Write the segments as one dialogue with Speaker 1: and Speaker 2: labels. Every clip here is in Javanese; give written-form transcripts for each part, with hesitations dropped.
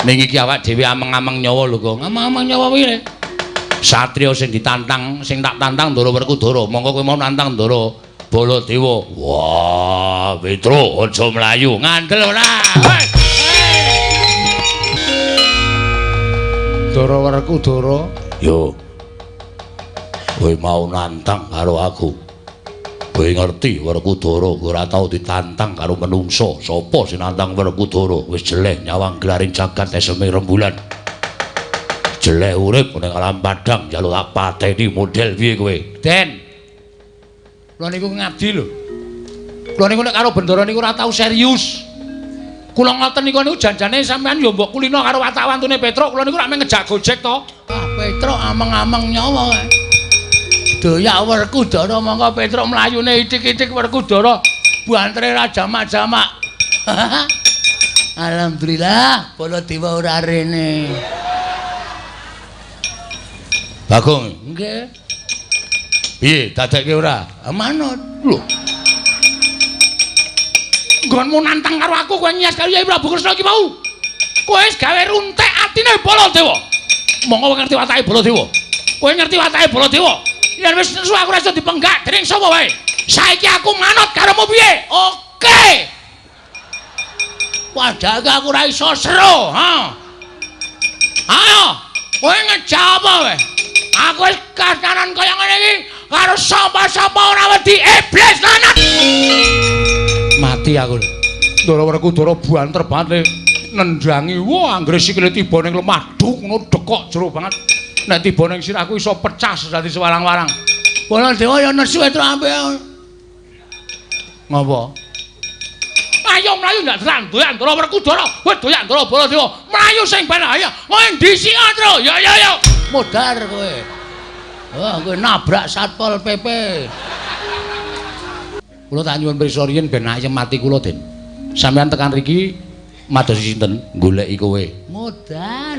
Speaker 1: Ning iki awak dhewe ameng-ameng nyawa lho, Gong. Ameng-ameng nyawa piye? Satria sing ditantang, sing tak tantang Ndara Werkudara. Monggo kowe mau nantang Ndara Baladewa. Wah, Petro aja mlayu. Ngandel ora? Hei!
Speaker 2: Ndara Werkudara,
Speaker 1: Yo. Kowe mau nantang karo aku. Kowe ngerti Werkudara ora tau ditantang karo menungsa. Sapa sing nantang Werkudara? Wis jeleh nyawang gelaring jagat eseme rembulan. Jeleh urip ning alam padang njaluk tak pateni model piye kowe?
Speaker 2: Den. Kula niku ngabdi lho. Kula niku nek karo Bendara niku ora tau serius. Kula ngoten niku niku janjane sampean ya mbok kulino karo watak wantune Petruk, kula niku rak mung ngejak gojek to. Ah, Petruk ameng-ameng nyawa kae. Doyak Werkudara mongko Petruk mlayune ithik-ithik Werkudara bantere ra jamak-jamak. Alhamdulillah Baladewa ora rene.
Speaker 1: Bagong,
Speaker 2: Nggih.
Speaker 1: piye dadekke ora?
Speaker 2: Ah, manut.
Speaker 1: Lho. Nggonmu nantang karo aku kowe nyas karo Yai Prabu Kresna iki mau. Kowe wis gawe runtek atine Baladewa. Monggo kowe ngerti watake Baladewa. Kowe ngerti watake Baladewa. Yen wis nesu aku ora iso dipenggak dening sapa wae. Saiki aku manut karomu piye? Oke.
Speaker 2: Padahal aku ora iso seru, ha. Ayo, kowe ngejak apa kowe? Aku wis kasaran kaya ngene iki karo sapa-sapa ora wedi iblis lanat.
Speaker 1: Mati aku.
Speaker 2: Ndara Werkudara banter banget le nendangi. Wah, anggere sikile tiba ning lemah duk ngono dekok jero banget. Nek tiba ning sirahku iso pecah dadi sewarang-warang. Baladewa ya nesu Petruk ampe. Ngopo? Ayo mlayu ndak telan doyak Ndara Werkudara. Kowe doyak Ndara Baladewa. Mlayu sing ben ayo. Kowe ndhisik Tru. Ya ya ya. Modar kowe. Wah, kowe nabrak Satpol PP.
Speaker 1: Kula tak nyuwun pirsa riyin ben ayem ati kula, Den. Sampeyan tekan riki madosi sinten goleki kowe.
Speaker 2: Modar.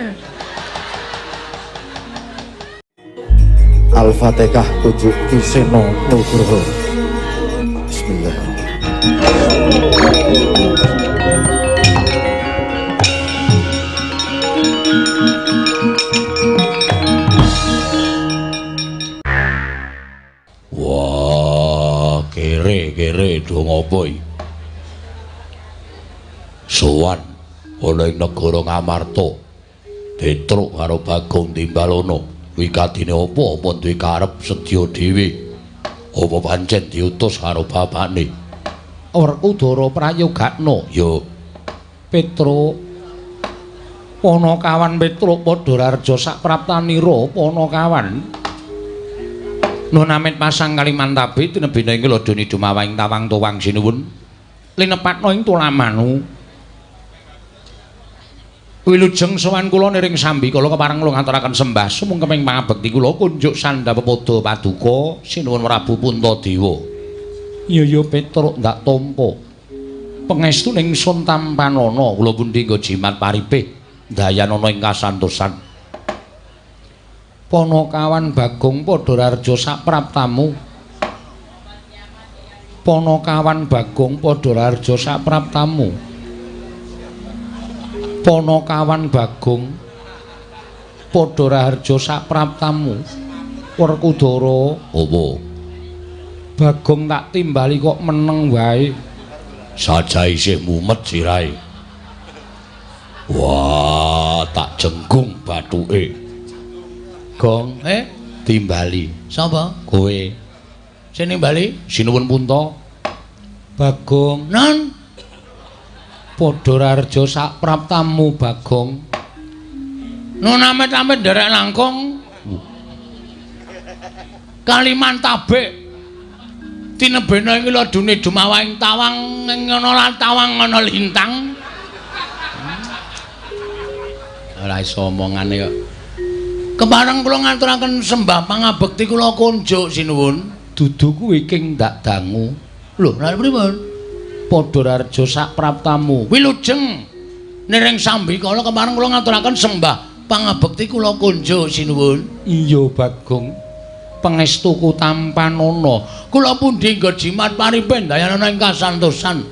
Speaker 3: Al-Fatihah tujuh Ki Seno Nugroho. Bismillah.
Speaker 1: Wah, kere-kere do ngopo iki? Sowan ana ing negara Ngamarta. Petruk karo Bagong Timbalana. Wikadine apa apa duwe karep sedya dhewe? Apa pancen diutus karo bapakne? Werkudara prayogakna. Ya.
Speaker 2: Petruk. Panakawan Petruk padha rareja sapraptanira Panakawan.
Speaker 1: Nun amit pasang Kalimantabe tinebina ing ladoni dumawahing tawang tuwang sinuwun. Linepatna ing tulamanu. Wilujeng sowan kula niring sambi kala kepareng kula ngaturaken sembah sumungkeming pangabekti kula kunjuk sandha pepada paduka sinuwun Prabu Puntadewa.
Speaker 2: Iya ya Petruk ndak tampa.
Speaker 1: Pangestu ingsun tampanana kula pundi nggo jimat paripih dayanana ing kasantosan.
Speaker 2: Panakawan Bagong padha rareja sapraptamu. Panakawan Bagong padha rareja sapraptamu. Panakawan Bagong padha raharja sapraptamu. Werkudara,
Speaker 1: Apa?
Speaker 2: Bagong tak timbali kok meneng wae.
Speaker 1: Saja isih mumet sirahe. Wah, tak jenggung bathuke.
Speaker 2: Gong,
Speaker 1: Timbali
Speaker 2: sapa?
Speaker 1: kowe.
Speaker 2: Sing nimbali?
Speaker 1: Sinuwun Punta.
Speaker 2: Bagong, non. Padha raharja sapraptamu Bagong. Nun amit-amit nderek langkung. Kalimantabe. Tinebena ing ladune dumawahing tawang ing ana lan tawang ana lintang. Ora iso omongane kok. Kepareng kula ngaturaken sembah pangabekti kula kunjuk sinuwun.
Speaker 1: Dudu kuwi king ndak dangu.
Speaker 2: Lho, lha pripun?
Speaker 1: Padha raharja sapraptamu.
Speaker 2: Wilujeng niring sambikala kepareng kula ngaturaken sembah pangabekti kula kunjuk sinuwun.
Speaker 1: Iya Bagong. Pangestuku tampanana.
Speaker 2: Kula pundi nggo jimat paripih dayanana ing kasantosan.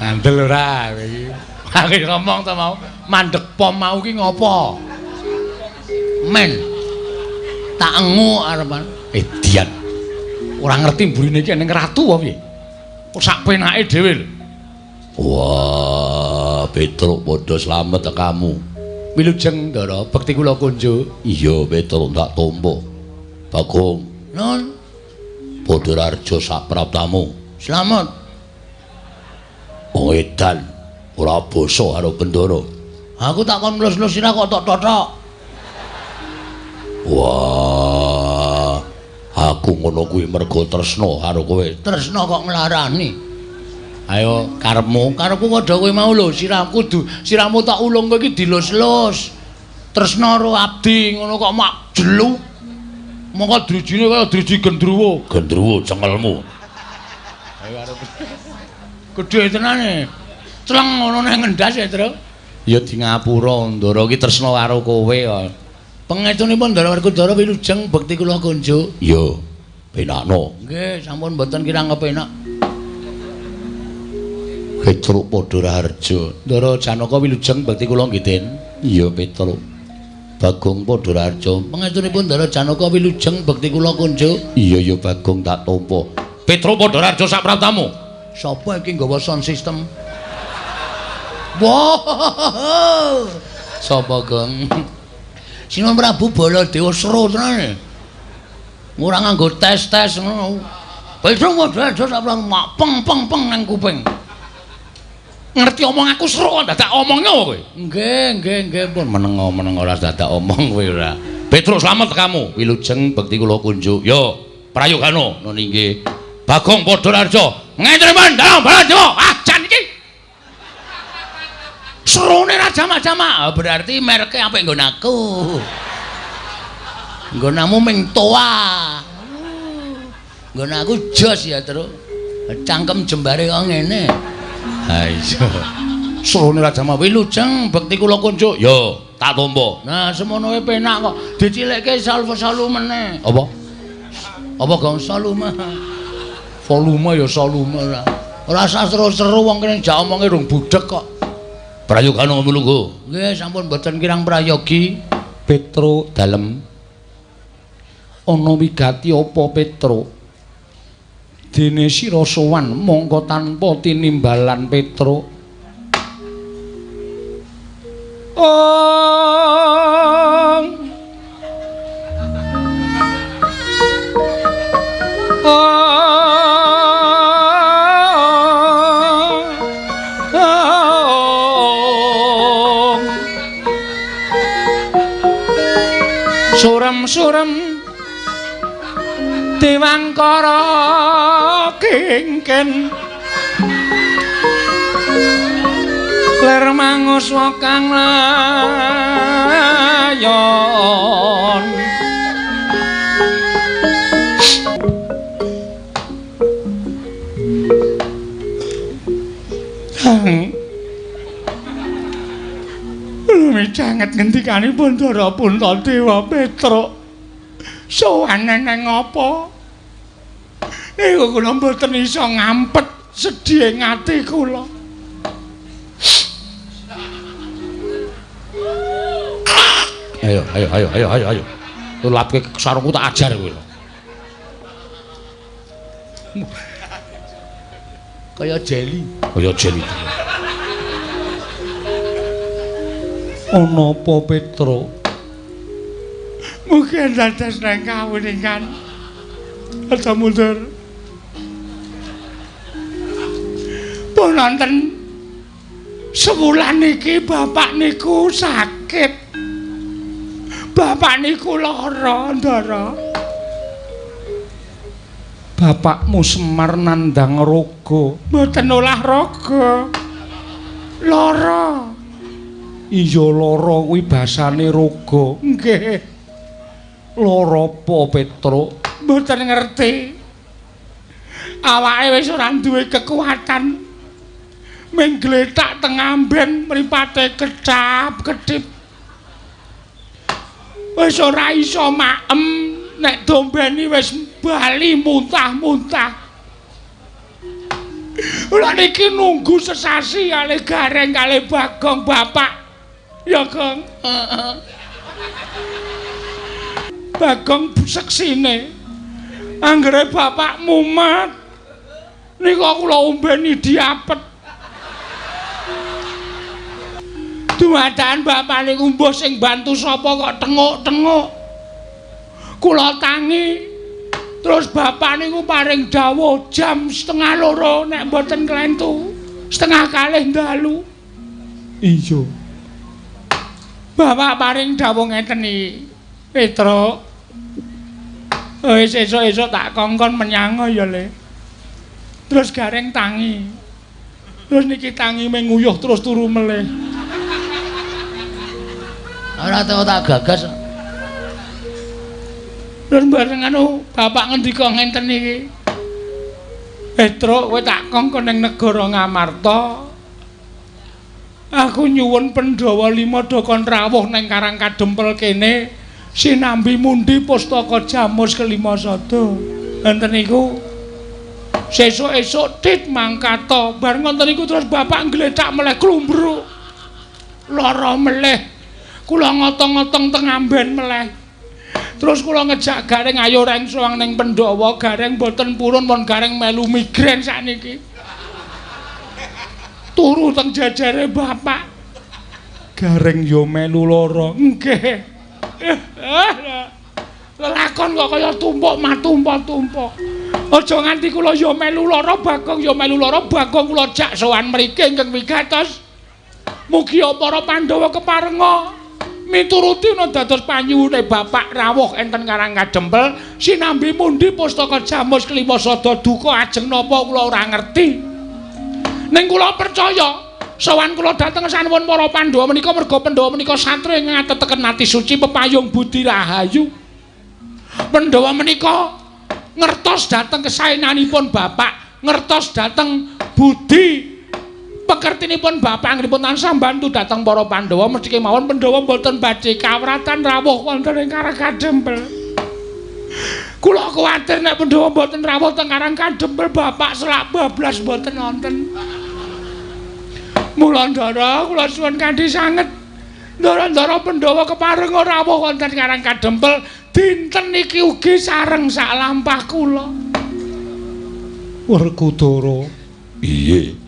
Speaker 2: Andel ora kowe iki. Aku ngomong to mau, mandek pom mau ki ngopo? Men. Tak engu arepan. Edian. Ora ngerti mburine iki ning ratu apa piye? Kok sak penake dhewe lho.
Speaker 1: Wah, Petruk padha slamet kamu.
Speaker 2: Wilujeng Ndara, bekti kula kunjuk.
Speaker 1: Iya, Petruk tak tampa. Bagong.
Speaker 2: Nun.
Speaker 1: Padha Raharja sak praptamu.
Speaker 2: Slamet.
Speaker 1: Wong edan ora basa karo Bendara.
Speaker 2: Aku tak kon nglus-nglus sira kok tok totok.
Speaker 1: Wah, aku ngono kuwi mergo tresna karo kowe.
Speaker 2: Tresna kok nglarani. Ayo karepmu, karepku padha kowe mau lho, sirahku sirahmu tak ulung kowe iki dilus-lus. Tresna karo abdi ngono kok mak jelu. Mongko drijine kaya driji gendruwo.
Speaker 1: Gendruwo cengelmu.
Speaker 2: Ayo arep. Gedhe tenane. Cleng ngono nang ngendas ya, Tru. Ya di ngapura Ndara iki tresna karo kowe kok. Pangestunipun Ndara Werkudara wilujeng bekti kula kunjuk.
Speaker 1: Iya, penakno.
Speaker 2: Nggih, sampun mboten kirang kepenak.
Speaker 1: Petruk padha Raharja.
Speaker 2: Ndara Janaka wilujeng bekti kula nggih, Den.
Speaker 1: Iya, Petruk. Bagong padha Raharja.
Speaker 2: Pangestunipun Ndara Janaka wilujeng bekti kula kunjuk.
Speaker 1: Iya, ya Bagong tak tampa. Petruk padha Raharja sak praptamu.
Speaker 2: Sapa iki nggawa sound system? Wah. Sapa, Gong? Sinuwun Prabu Baladewa seru tenan. Ora nganggo tes-tes ngono. Petruk padha Raharja sak praptamu mak peng peng peng nang kuping. Ngerti omong aku seru kok dadak omongnya kowe. Nggih, nggih, nggih pun meneng-meneng ora dadak omong kowe ora.
Speaker 1: Petruk slamet kamu. Wilujeng bekti kula kunjuk. Yo, prayogano nun inggih. Bagong padha Raharja.
Speaker 2: Ngentriman dalem Baladewa. Ah, jan iki. Serune ra jamak-jamak. Berarti merke apik nggon aku. Nggonamu ming toa. Nggon aku jos ya, Truk. Cangkem jembare kok ngene.
Speaker 1: Ha iya.
Speaker 2: Serune Raja Mawi wilujeng bekti kula kunjuk.
Speaker 1: Yo, tak tampa.
Speaker 2: Nah, semono wae penak kok. Dicilikke salvo-salu meneh.
Speaker 1: Apa?
Speaker 2: Apa gong salume? Volume ya salume ora. Ora usah seru-seru wong kene jak omonge rung budhek kok.
Speaker 1: Prayogana mlungguh.
Speaker 2: Nggih, sampun mboten kirang prayogi.
Speaker 1: Petruk dalem.
Speaker 2: Ana wigati apa Petruk? Dene sira sowan mongko tanpa tinimbalan Petruk. Ong. Ong. Surem-surem Dewangkara kingken ler manguswa kang layon. Lumicanget ngendikanipun Ndara Puntadewa Petruk. Sowan neng apa? Niku kula mboten iso ngampet sedhihe ati kula.
Speaker 1: Ayo, ayo, ayo, ayo, ayo, ayo. Tulapke sarungku tak ajar kowe.
Speaker 2: Kaya jeli.
Speaker 1: Kaya jeli.
Speaker 2: Ana apa Petruk? Mugi dados nang kawuningan. Aja mundur. Pun wonten sewulan niki bapak niku sakit. Bapak niku lara, Ndara. Bapakmu Semar nandhang raga. Mboten olah raga. Lara. Iya lara kuwi basane raga. Nggih. Lara apa Petruk? Mboten ngerti. Awake wis ora duwe kekuatan. Ming gletak teng amben mripate kecap-kedip. Wis ora iso maem, nek dombeni wis bali muntah-muntah. Kula niki nunggu sesasi kalih Gareng kalih Bagong bapak. Ya, Gong. Heeh. Bagong seksine. Anggere bapak mumat nika kula ombeni diapet. Dumadakan bapak niku mbuh sing bantu sapa kok tenguk-tenguk. Kula tangi. Terus bapak niku paring dawuh jam 1:30 nek mboten klentu, 1:30 dalu. Iya. Bapak paring dawuh ngeten iki. Petruk. Wis esuk-esuk tak kongkon menyang ya, Le. Terus Gareng tangi. Terus niki tangi menguyuh terus turu melih.
Speaker 1: Ora tau tak gagas.
Speaker 2: Terus bareng anu bapak ngendika ngenten iki. Petruk, kowe tak kongkon ning negara Ngamarta. Aku nyuwun Pandhawa lima do kon rawuh ning Karang Kadempel kene sinambi mundi pustaka Jamus kelima sada. Enten niku sesuk-esuk tit mangkata. Bar ngoten niku terus bapak nglethak meleh klumbruk. Lara meleh. Kula ngotong-ngotong teng amben meleh. Terus kula ngejak Gareng ayo reng sowan ning Pandhawa, Gareng mboten purun mon Gareng melu migrain sakniki. Turu teng jajare bapak. Gareng yo melu lara. Nggih. Lelakon kok kaya tumpuk matumpuk-tumpuk. Aja nganti kula yo melu lara, Bagong yo melu lara, Bagong kula jak sowan mriki ingkang wigatos. Mugi para Pandhawa keparenga mituruti ana dados panyuwune bapak rawuh enten Karang Kadempel sinambi mundi pustaka Jamus kelima sada duka ajeng napa kula ora ngerti. Ning kula percaya sowan kula dhateng sanuwun para Pandhawa menika merga Pandhawa menika satriya ingkang ateteken ati suci pepayung budi rahayu. Pandhawa menika ngertos dhateng kesaenanipun bapak, ngertos dhateng budi pekertinipun bapak anggenipun tansah mbantu dhateng para Pandhawa mesti kemawon Pandhawa mboten badhe kawratan rawuh wonten ing Karang Kadempel. Kula kuwatir nek Pandhawa mboten rawuh teng Karang Kadempel bapak selak bablas mboten wonten. Mula ndara kula suwun kanthi sanget ndara-ndara Pandhawa keparenga rawuh wonten Karang Kadempel dinten niki ugi sareng sak lampah kula. Werkudara.
Speaker 1: Piye?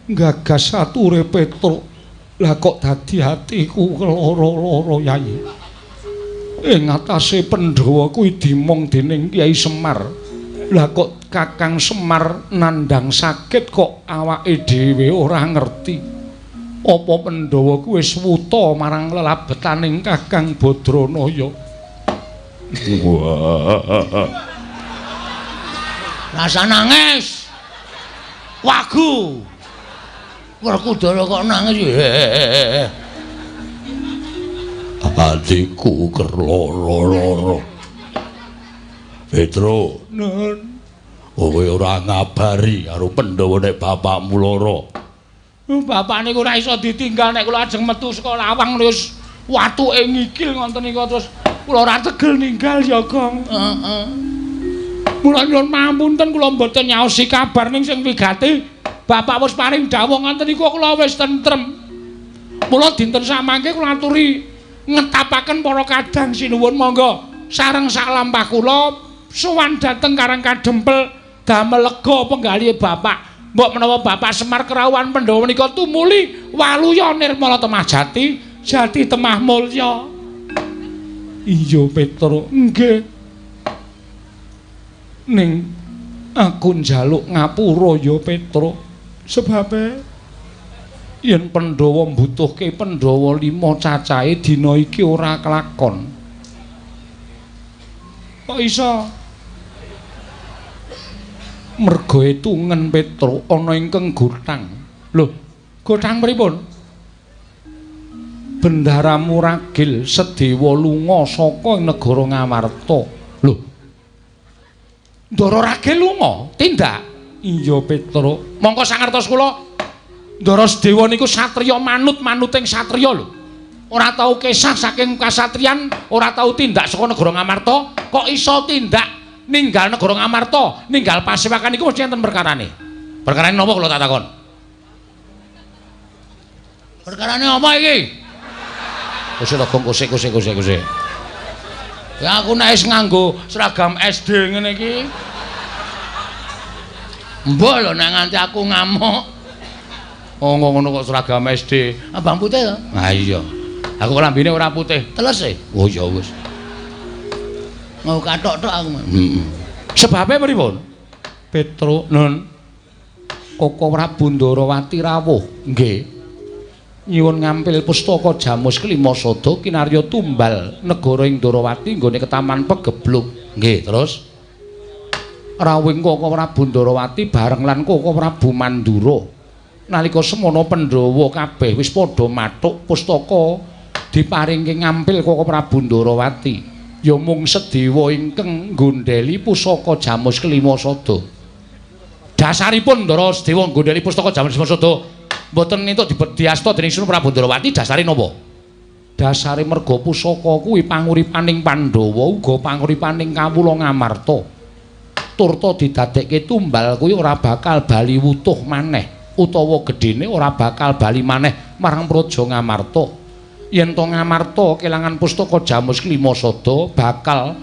Speaker 2: Gagas ature Petruk. Lah kok dadi atiku keloro-loro Yai. Ing atase Pandhawa kuwi dimong dening Kyai Semar. Lah kok Kakang Semar nandhang sakit kok awake dhewe ora ngerti. Apa Pandhawa kuwi wis wuta marang lelabetaning Kakang Badranaya?
Speaker 1: Wah. Rasa nangis. Wagu. Werkudara kok nangis. Atiku kerloro-loro. Petro,
Speaker 2: Nun,
Speaker 1: kowe ora ngabari karo Pandhawa nek bapakmu lara.
Speaker 2: Bapak niku ora iso ditinggal nek kula ajeng metu saka lawang wis watuke ngikil ngoten niku terus kula ora tegel ninggal ya, Gong.
Speaker 1: Heeh.
Speaker 2: Mula nyuwun pangapunten kula mboten nyaosi kabar ning sing wigati. Bapak wis paring dawuh ngoten niku kula wis tentrem. Mula dinten samangke kula aturi ngetapaken para kadang sinuwun monggo sareng sak lampah kula sowan dhateng Karang Kadempel damel lega penggalihe bapak. Mbok menawa Bapak Semar kerawuhan Pandhawa menika tumuli waluya nirmala temah jati, jati temah mulya. Iya Petruk, nggih. Ning aku njaluk ngapura ya Petruk. Sebabe yen Pandhawa mbutuhke Pandhawa lima cacahe dina iki ora kelakon. Kok iso? Merga etungen Petruk ana ingkang gothang. Lho, gothang pripun? Bendara Muragil Sedewa lunga saka negara Ngamarta. Lho. Ndara Ragil lunga? Tindak. Iya Petruk. Mongko sangertos kula Ndara Sedewa niku satriya manut-manuting satriya lho. Ora tau kesah saking kasatriyan, ora tau tindak saka negara Ngamarta, kok iso tindak ninggal negara Ngamarta, ninggal pasewakan niku mesti enten perkarane. Perkarane napa kula tak takon? Perkarane apa iki? Wis to gong kosek kosek kosek kosek. Ya aku nek wis nganggo seragam SD ngene iki. Mbok lho nek nganti aku ngamuk. Oh ngono kok seragam SD. Abang putih to? Ha iya. Aku lambene ora putih. Teles e. Oh ya wis.
Speaker 1: Mau kathok tok aku.
Speaker 2: Heeh. Sebabe pripun? Petruk nun Koko Prabu Ndarawati rawuh. Nggih. Nyuwun ngampil pustaka Jamus Kelima Sada kinarya tumbal negara ing Ndarawati nggone ketaman Pegebluk. Nggih, terus rawuhing Koko Prabu Ndarawati bareng lan Koko Prabu Mandura. Nalika semana Pandhawa kabeh wis padha mathuk pustaka diparingke ngampil Koko Prabu Ndarawati. Ya mung Sedewa ingkang nggondheli pusaka Jamus Kelima Sada. Dasaripun Ndara Sedewa nggondheli pustaka Jamus Kelima Sada mboten entuk diasta dening Sri Prabu Ndarawati dasare napa? Dasare merga pusaka kuwi panguripaning Pandhawa uga panguripaning kawula Ngamarta. Turta didadekke tumbal kuwi ora bakal bali wutuh maneh utawa gedhene ora bakal bali maneh marang Praja Ngamarta. Yen to Ngamarta kelangan pustaka Jamus Kelima Sada bakal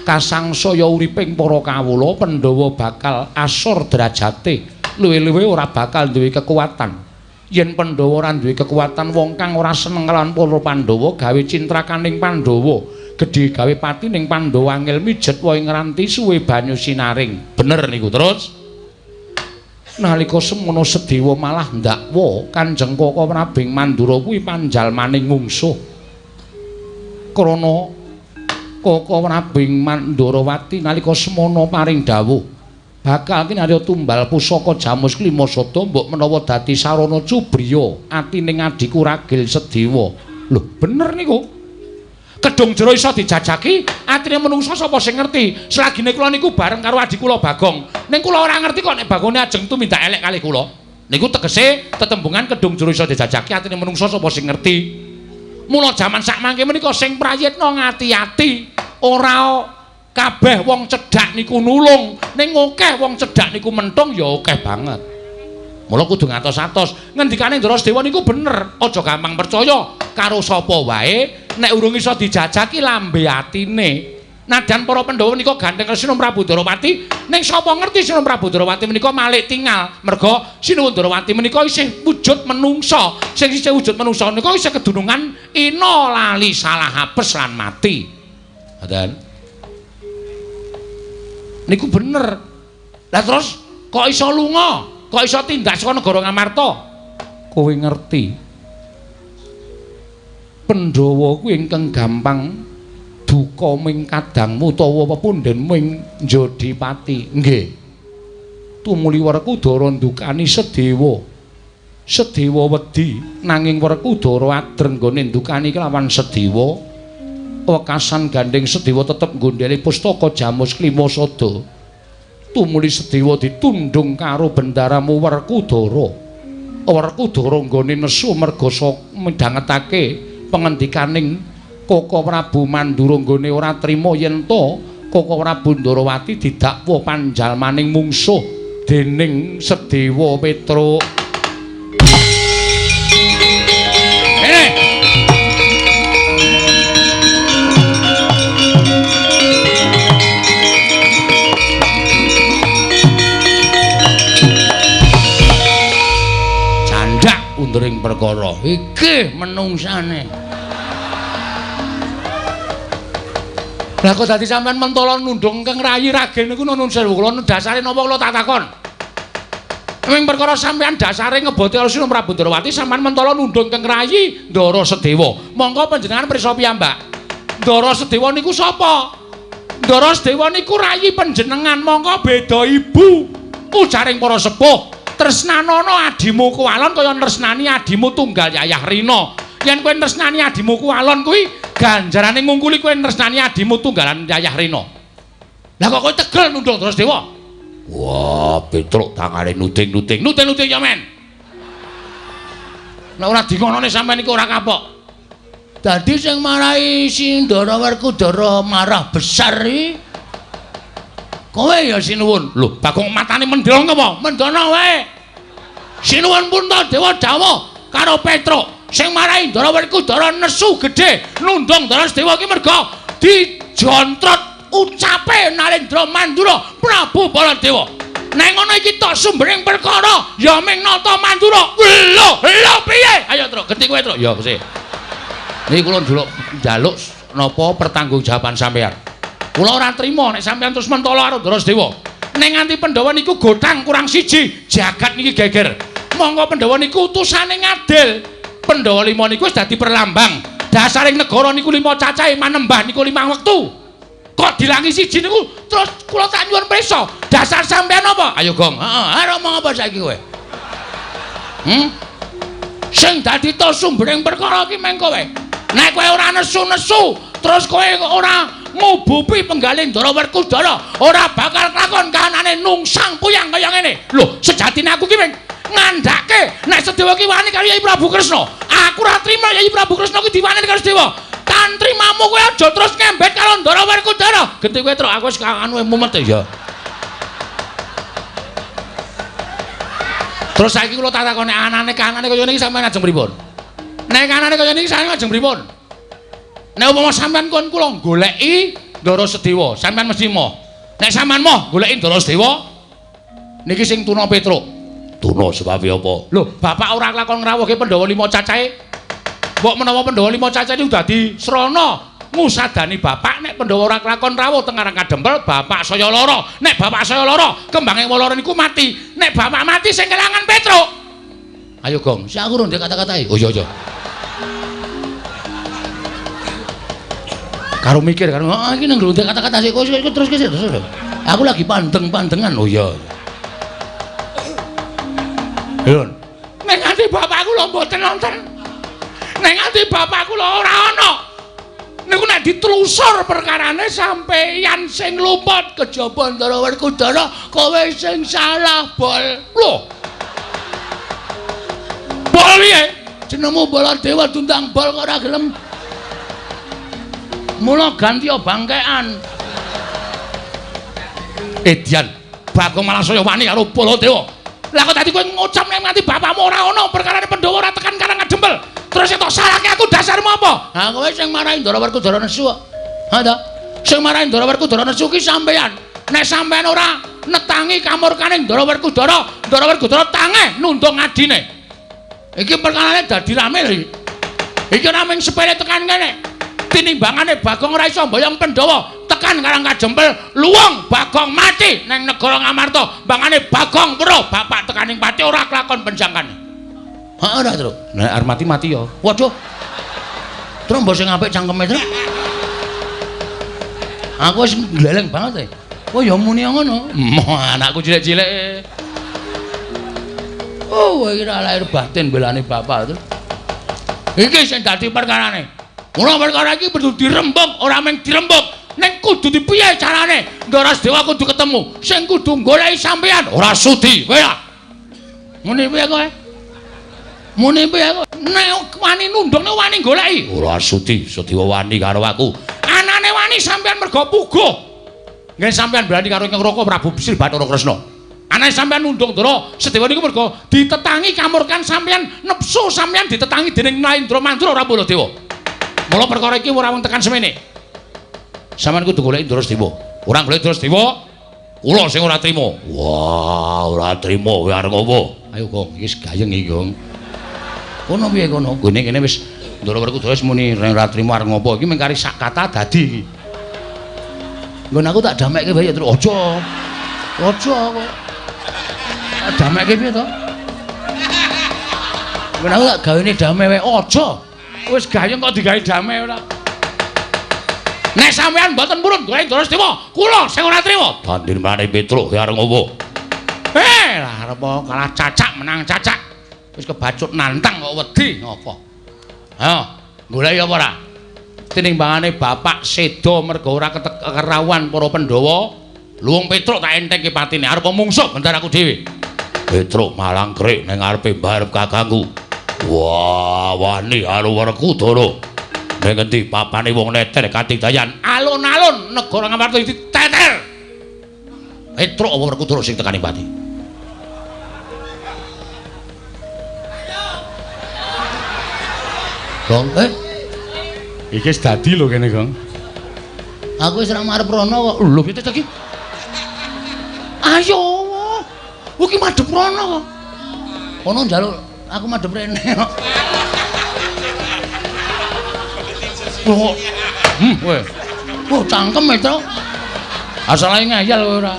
Speaker 2: kasangsaya uriping para kawula, Pandhawa bakal asor derajate, luwih-luwih ora bakal duwe kekuatan. Yen Pandhawa ora duwe kekuatan, wong kang ora seneng kelawan para Pandhawa gawe cintrakaning Pandhawa, gedhe gawe patining Pandhawa angel mijet wae ngranti suwe banyu sinaring. Bener niku. Terus nalika semono Sedewa malah ndakwa Kanjeng Koko Prabu Mandura kuwi panjalmaning mungsuh. Krana Koko Prabu Mandurawati nalika semono paring dawuh bakal kinarya tumbal pusaka Jamus Kelima Sada mbok menawa dadi sarana cubriya atining adhiku Ragil Sedewa. Lho bener niku. Kedung jero iso dijajaki atine menungsa sapa sing ngerti. Selagine kula niku bareng karo adhi kula Bagong. Ning kula ora ngerti kok nek Bagone ajeng tumindak elek kalih kula. Niku tegese tetembungan kedung jero iso dijajaki atine menungsa sapa sing ngerti. Mula jaman sakmangke menika sing prayitna ngati-ati, ora kabeh wong cedhak niku nulung, ning akeh wong cedhak niku mentung ya akeh banget. Mula kudu ngatos-atos. Ngendikane Ndara Sedewa niku bener, aja gampang percaya karo sapa wae nek urung iso dijajaki lambe atine. Nadan para Pandhawa menika gandeng Sinuwun Prabu Ndarawati, ning sapa ngerti Sinuwun Prabu Ndarawati menika malik tingal. Merga Sinuwun Ndarawati menika isih wujud menungsa. Sing isih wujud menungsa menika isih kedunungan ina lali salah apes lan mati. Ngoten. Niku bener. Lah terus kok iso lunga? Kok iso tindak saka negara Ngamarta? Kowe ngerti. Pandhawa kuwi ingkang gampang duka ming kadangmu utawa pepundhen ming Jodipati. Nggih. Tumuli Werkudara ndukani Sedewa. Sedewa wedi nanging Werkudara adreng nggone ndukani kelawan Sedewa. Wekasan gandeng Sedewa tetep nggondheli pustaka Jamus Kelima Sada. Tumuli Sedewa ditundung karo bendaramu Werkudara. Werkudara nggone nesu merga midhangetake pengendikaning Koko Prabu Mandura nggone ora trima yen to Koko Prabu Ndarawati didakwa panjalmaning mungsuh dening Sedewa Petruk. Candak undering perkara iki menungsane. Lah kok dadi sampean mentala nundung keng rayi ragil niku nun sewu kula dasare napa kula tak takon. Ming perkara sampean dasare ngeboti Sinuwun Prabu Ndarawati sampean mentala nundung keng rayi Ndara Sedewa. Monggo panjenengan pirsa piyambak. Ndara Sedewa niku sapa? Ndara Sedewa niku rayi panjenengan, monggo beda ibu. Ujaring para sepuh, tresnanana adimu kuwalon kaya tresnani adimu tunggal Yayah Rina. Yen kowe tresnani adimu kuwalon kuwi ganjarane ngungkuli kowe tresnani adimu tunggalan Yayah Rina. Lah kok kowe tegel nundung terus Dewa? Wah, Petruk tangane nuding-nuding. Nuding-nuding ya men. Nek ora dingonone sampean iku ora kapok.
Speaker 1: Dadi sing marahi si Ndara Werkudara marah besar iki
Speaker 2: Kowe ya sinuwun. Lho, Bagong matane mendhong apa? Mendhono wae. Sinuwun Puntadewa dawuh karo Petruk sing marai Ndara Werkudara nesu gedhe nundung Ndara Sedewa iki merga dijontrot ucape Narendra Mandura Prabu Baladewa. Nek ngono iki tok sumbering perkara ya ming nata Mandura. Lho, lho piye? Ayo Truk, genti kowe Truk. Ya sih. Niki kula njaluk napa pertanggungjawaban sampeyan. Kula ora trima nek sampeyan terus mentolo karo Ndara Sedewa. Nek nganti Pandhawa niku gotang kurang siji, jagat niki geger. Monggo Pandhawa niku utusane ngadil. Pandhawa lima niku wis dadi perlambang. Dasaring negara niku lima cacahe manembah niku limang wektu. Kok dilangi siji niku terus kula tak nyuwun prisa. Dasar sampeyan apa? Ayo Gong. Heeh, arep omong apa saiki kowe? Sing dadi to sumbering perkara iki meng kowe. Nek kowe ora nesu-nesu, terus kowe ora ngubupi penggalih Ndara Werkudara, ora bakal kelakon kahanane nungsang puyang kaya ngene. Lho, sejatine aku ki meng ngandhake nek Sedewa ki wani karo Yai Prabu Kresna. Aku ora trima Yai Prabu Kresna ki diwaneni karo Sedewa. Tantrimamu kowe aja terus ngembet karo Ndara Werkudara. Genti kowe Truk, aku wis anu mumet ya. Terus saiki kula tak takoni anane kahanane kaya ngene iki sampeyan ajeng pripun? Nek kahanane kaya niki sampeyan ajeng pripun? Nek upama sampeyan kon kula goleki Ndara Sedewa, sampeyan mesti moh. Nek sampeyan moh goleki Ndara Sedewa niki sing tuna Petruk.
Speaker 1: Tuna sebabe apa?
Speaker 2: Lho, bapak ora kelakon ngrawuhke Pandhawa lima cacahe. Mbok menawa Pandhawa lima cacahe niku dadi srana ngusadani bapak nek Pandhawa ora kelakon rawuh teng Karang Kadempel, bapak saya lara. Nek bapak saya lara, kembange lara niku mati. Nek bapak mati sing kelangan Petruk. Ayo Gong, sik aku rung kata-katai. Oh iya iya. Karo mikir karo ah iki nang ndek kata-kata sik terus terus. Aku lagi pandeng-pandengan. Oh iya. Lho. Nek nganti bapakku lho mboten nonton. Nek nganti bapakku lho ora ana. Niku nek ditelusur perkarane sampeyan sing luput kejaba Ndara Werkudara, kowe sing salah, Bol. Lho. Bol piye? Jenengmu Baladewa diundang Bol kok ora gelem. Mula ganti bangkean. Edian, Bagong malah saya wani karo Baladewa. Lah kok dadi kowe ngucap nek nganti bapakmu ora ana perkarane Pandhawa ora tekan Karang Kadempel. Terus tok salahke aku dasarmu apa? Ha kowe sing marahi Ndara Werkudara nesu kok. Ha ta? Sing marahi Ndara Werkudara nesu ki sampeyan. Nek sampeyan ora netangi kamurkane Ndara Werkudara, Ndara Werkudara tangeh nundung adine. Iki perkarane dadi rame lho iki. Iki ora mung sepele tekan kene. Tinimbangane Bagong ora iso mboyong Pandhawa tekan Karang Kadempel, luwung Bagong mati nang negara Ngamarta. Mbangane Bagong weruh bapak tekaning pati ora kelakon penjangkane. Heeh ora, Truk. Nek arep mati mati ya. Waduh. Truk mbok sing apik cangkeme, Truk. Aku wis gleleng banget e. Kowe ya muni ngono. Moh anakku cilik-cilik. Oh, iki ora lahir batin belane bapak, Truk. Iki sing dadi perkarane. Mula perkara iki kudu dirembug, ora mung dirembug, ning kudu dipiye carane? Ndara Sedewa kudu ketemu, sing kudu goleki sampeyan ora sudi, kowe ya. Muni piye kowe? Muni piye kowe? Nek wani nundung nek wani goleki,
Speaker 1: ora sudi, Sedewa wani karo aku.
Speaker 2: Anane wani sampeyan mergo puguh. Nggih sampeyan berani karo Ngroko Prabu Sri Bathara Kresna. Anane sampeyan nundung Ndara Sedewa niku mergo ditetangi kamurkan sampeyan, nepsu sampeyan ditetangi dening Narendra Mandura ora Baladewa. Mula perkara iki ora wong tekan semene. Sampeyan kudu goleki Ndara Sedewa. Ora goleki Ndara Sedewa, kula sing ora trima.
Speaker 1: Wah, ora trima kowe arep ngopo?
Speaker 2: Ayo Gong, iki wis gayeng iki, Gong. Kono piye kono? Gone kene wis Ndara Werkudara wis muni ora trima arep ngopo. Iki mung kari sak kata dadi iki. Nggon aku tak damekke wae ya, Truk. Aja. Aja kowe. Tak damekke piye to? Nggon aku tak gawene dame wae. Aja. Wis gayeng kok digawe dame ora. Nek sampeyan mboten purun golek Ndara Sedewa, kula sing ora trima.
Speaker 1: Bandir mrane Petruk kowe arep ngopo?
Speaker 2: Lah arep kalah cacak menang cacak. Wis kebacut nantang kok wedi ngopo. Ha, goleki apa ora? Tinimbangane bapak seda mergo ora kerawuhan para Pandhawa, luwung Petruk tak entengke patine arep mungsuh bentar aku dhewe.
Speaker 1: Petruk malang krik ning ngarepe mbarep kakangku. Wah, wani karo Werkudara. Ning endi papane wong neter katidayan?
Speaker 2: Alun-alun negara Ngamarta diteter.
Speaker 1: Petruk apa Werkudara sing tekani pati? Gong,
Speaker 2: Iki wis dadi lho kene, Gong.
Speaker 1: Aku wis ora marep rono kok. Lho piye to iki? Ayo. Iki madhep rono kok. Kono njaluk aku madhep rene kok. Kok. Kowe. Oh, cangkem e, Truk. Asale ngeyel kowe ora.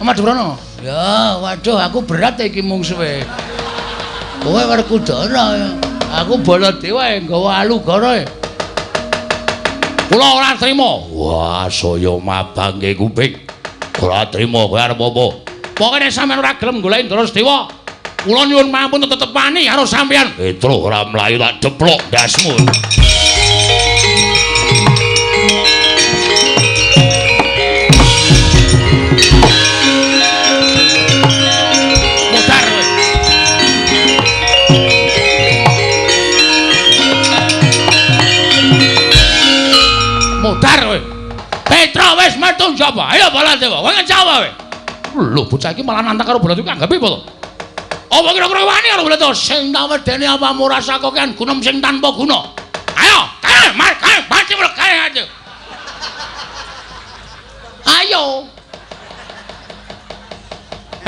Speaker 1: Madhep rono. Ya, waduh aku berat iki mungsuhe. Kowe Werkudara ya. Aku Baladewa nggawa alugara. Kula ora trima. Wah, saya mabangke kuping. Ora trima kowe arep apa? Pokoke nek sampeyan ora gelem goleki Ndara Sedewa, kula nyuwun pampun tetep wani karo sampeyan. Petro ora mlayu tak deplok ndasmu. Modar kowe. Modar kowe. Petro wis metu njaba. Ayo Baladewa, kowe ngejawa kowe. Lho bocah iki malah nantang karo Baladewa anggape apa to? Apa kira-kira wani karo Baladewa sing tak wedeni apamu rasa kokean gunem sing tanpa guna. Ayo, kae, mar, kae, mati kae aja. Ayo.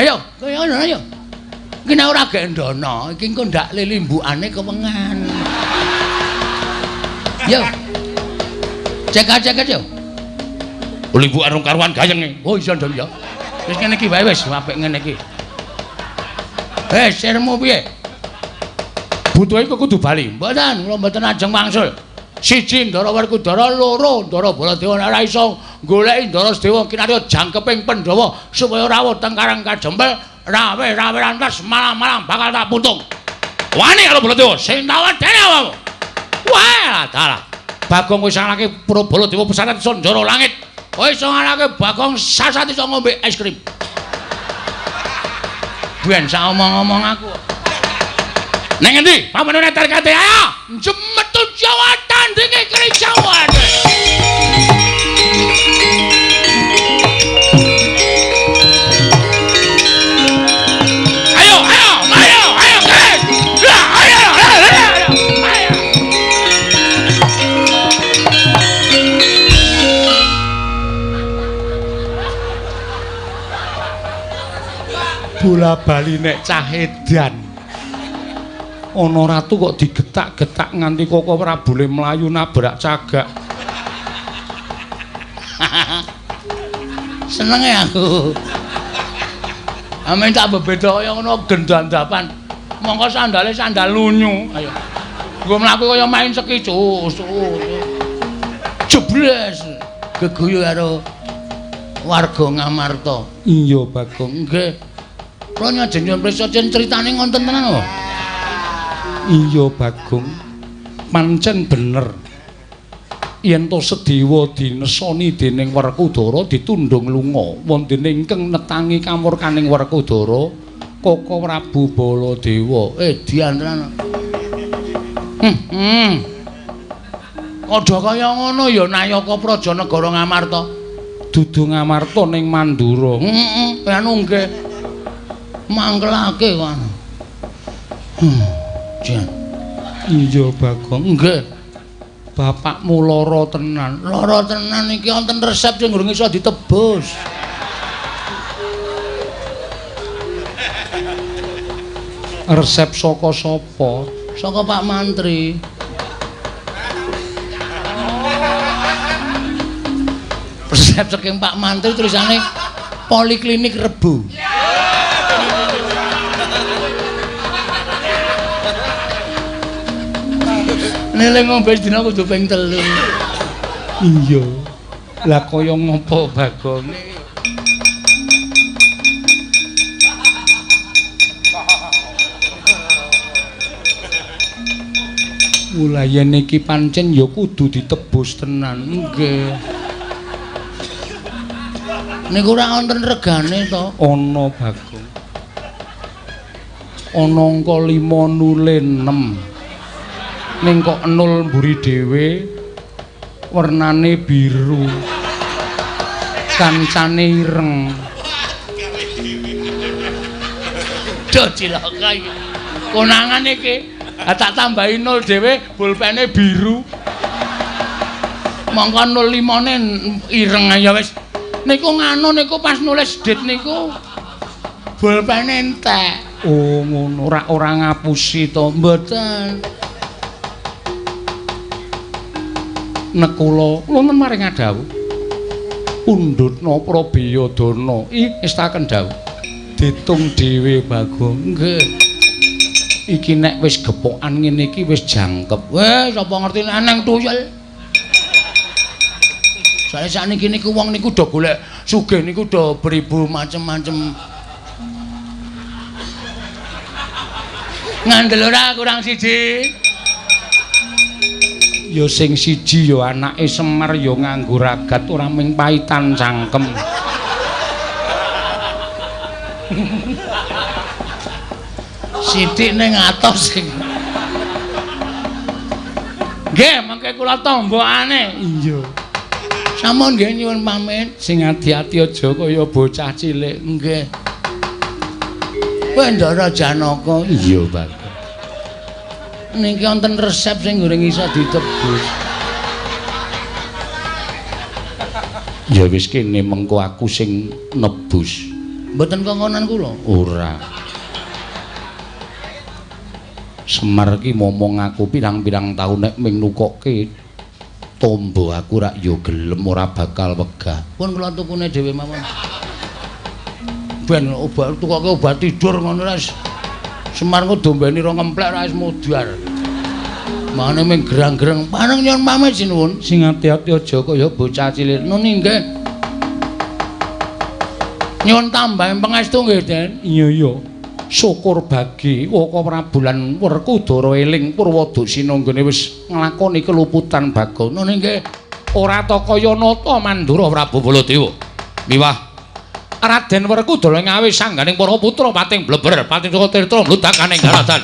Speaker 1: Ayo, kowe ngono ayo. Iki nek ora gendono, iki engko ndak lilimbukane kewengan. Yo. Cek-cek yo. Limbukan rong karuan gayenge. Oh iya ndon ya. Wis ngene iki wae wis apik ngene iki. Sirmu piye? Butuhe kok kudu bali. Mboten, kula mboten ajeng wangsul. Siji Ndara Werkudara, loro Ndara Baladewa nek ora iso goleki Ndara Sedewa kinarya jangkeping Pandhawa supaya rawuh teng Karang Kajempel, rawe-rawe rantas malam-malam bakal tak putung. Wani karo Baladewa sing tak wedeni awakmu. Wah, dalah. Bagong wis ngalahke Baladewa pesantren Sanjara Langit. Kowe iso ngalahke Bagong sasat iso ngombe es krim. Ben sak omong-omong aku. Neng endi? Pamenune tarkate ayo. Jemetu Jawa tandinge keri Jawa. Ayo, ayo, ayo, ayo, guys. Ayo, ayo, ayo, ayo.
Speaker 2: Bola bali nek cah edan. Ana ratu kok digetak-getak nganti koko ora boleh mlayu nabrak cagak.
Speaker 1: Senenge aku. Amen tak bebeda kaya ngono gendandapan. Mongko sandale sandal lunyu. Ayo. Nggo mlaku kaya main ski cus. Jebles geguyu karo warga Ngamarta.
Speaker 2: Iya, Bagong.
Speaker 1: Nggih. Kula nyajeng nyuwun prisa critane ngonten tenan apa?
Speaker 2: Iya, Bagong. Pancen bener. Yen to Sedewa dinesoni dening Werkudara ditundhung lunga, wonten ingkang netangi kamurkaning Werkudara, Koko Prabu Baladewa.
Speaker 1: Dian tenan. Kada kaya ngono ya Nayaka Praja Negara Ngamarta.
Speaker 2: Dudu Ngamarta ning Mandura.
Speaker 1: Heeh, anu nggih. Mangkelake kok. Jan.
Speaker 2: Iya, Bagong.
Speaker 1: Nggih.
Speaker 2: Bapakmu lara tenan.
Speaker 1: Lara tenan iki wonten resep sing durung iso ditebus.
Speaker 2: Resep saka sapa?
Speaker 1: Saka Pak Mantri. Resep saking Pak Mantri tulisane Poliklinik Rebo. Nele ngombe dina kudu ping 3.
Speaker 2: Iya. Lah kaya ngopo Bagong? Mula yen iki pancen ya kudu ditebus tenan.
Speaker 1: Nggih. Niku ora wonten regane to?
Speaker 2: Ana Bagong. Ana angka 5 nule 6. Ning kok 0 mburi dhewe wernane biru. Kancane ireng. Duh cilaka iki. Konangan iki. Tak tambahi 0 dhewe, pulpene biru. Mongko 05-ne ireng ya wis. Niku nganu niku pas nulis dit niku pulpene entek. Oh ngono, ora ngapusi to? Mboten. Nekula wonten maring dawuh. Pundhutna Prabiyadana. Ih, estaken dawuh. Ditung dhewe Bagong. Nggih. Iki nek wis gepokan ngene iki wis jangkep. Weh, sapa ngerti nek nang tuyul. Soale sakniki niku wong niku do golek sugih niku do beribu macem-macem. Ngandel ora kurang siji. Ya sing siji ya anake Semar ya nganggo ragat ora ming paitan cangkem. Sithik ning atos sing. Nggih, mangke kula tombokane. Iya. Sampun nggih nyuwun pamit. Sing ati-ati aja kaya bocah cilik. Nggih. Bendara Janaka. Iya, Pak. Niki wonten resep sing goreng iso ditebus. Ya wis kene mengko aku sing nebus. Mboten kongkonan kula? Ora. Semar ki momong aku pirang-pirang taun nek ming nukokke tombo aku rak ya gelem ora bakal wegah. Pun kula tukune dhewe mawon. Ben obat tukoke obat tidur ngono ra. Semar ku dombeni rong ngemplek ra wis mudhar. Mane ming gerang-gerang. Paneng nyuwun pamit sinuwun. Sing ati-ati aja kaya bocah cilik. Nuni nggih. Nyuwun tambahan pangestu nggih, Den. Iya iya. Syukur bagi Waka Prabu lan Werkudara eling Purwadasina nggone wis nglakoni keluputan Bagong. Nuni nggih. Ora ta kaya nata Mandura Prabu Baladewa. Miwah Raden Werkudara ngawe sangganing para putra pating bleber pating saka tirta mludakaning daratan.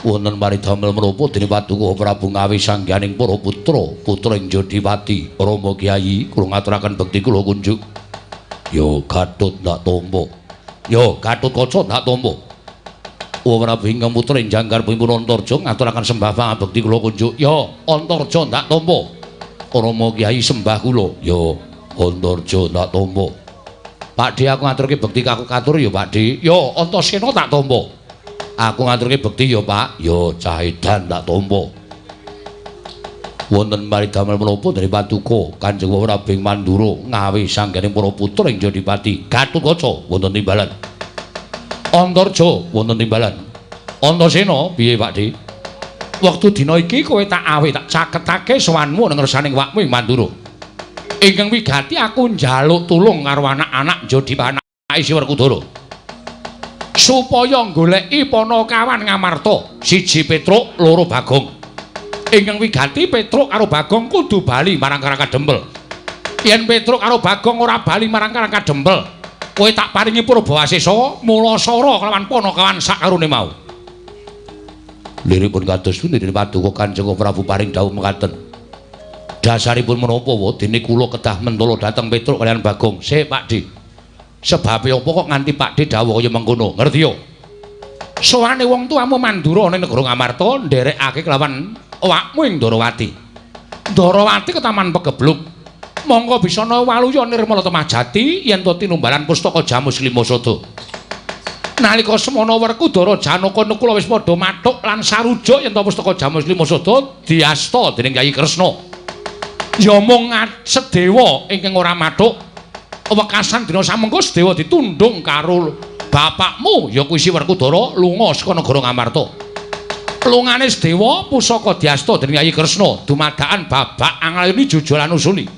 Speaker 2: Wonten maridamel menapa dene Paduka Prabu Ngawi sangganing para putra, putra ing Jodipati. Rama Kyai kula ngaturaken bekti kula kunjuk. Ya Gatut ndak tampa. Ya Gatotkaca ndak tampa. Prabu ingkang putra ing Jangkar pun Antarja ngaturaken sembah pangabekti kula kunjuk. Ya Antarja ndak tampa. Rama Kyai sembah kula. Ya Antarja ndak tampa. Pakde aku ngaturke bekti katur ya Pakde. Ya Antasena tak tampa. Aku ngaturke bekti ya Pak. Ya cah edan tak tampa. Wonten maridamel menapa dari Paduka Kanjeng Prabu ing Mandura ngawi sangganing para putra ing Jodipati. Gatotkaca wonten timbalan. Antarja wonten timbalan. Antasena piye Pakde? Wektu dina iki kowe tak awe tak caketake sowanmu nang ngersaning wakmu ing Mandura. Ingkang wigati aku njaluk tulung karo anak-anak Jodipati anake Werkudara. Supaya goleki Panakawan Ngamarta, siji Petruk, loro Bagong. Ingkang wigati Petruk karo Bagong kudu bali marang Karang Kadempel. Yen Petruk karo Bagong ora bali marang Karang Kadempel, kowe tak paringi Purbawasesa mulasara kelawan Panakawan sakarone mau.
Speaker 1: Liripun kados pundi Paduka Kanjeng Prabu paring dawuh mekaten. Dasaripun menapa wa dene kula kedah mentala dhateng Petruk kaliyan Bagong. Sik Pakdhe. Sebabe apa kok nganti Pakdhe dawuh kaya mengkono? Ngerti yo? Sowane wong tuamu Mandura ning negara Ngamarta nderekake kelawan awakmu ing Ndarawati. Ndarawati ketaman pegebluk. Mongko bisana waluya nirmala temah jati yen to tinumbalan pustaka Jamus Lima Sada. Nalika semana Werkudara Janaka Nakula wis padha mathuk lan sarujuk yen to pustaka Jamus Lima Sada diasta dening Kyai Kresna. Ya mung Sedewa ingkang ora mathuk. Wekasan dina samengko Sedewa ditundung karo bapakmu ya kuwi si Werkudara lunga saka negara Ngamarta. Lungane Sedewa pusaka diasta dening Kyai Kresna dumadakan babak anglayuni jujulan usuli.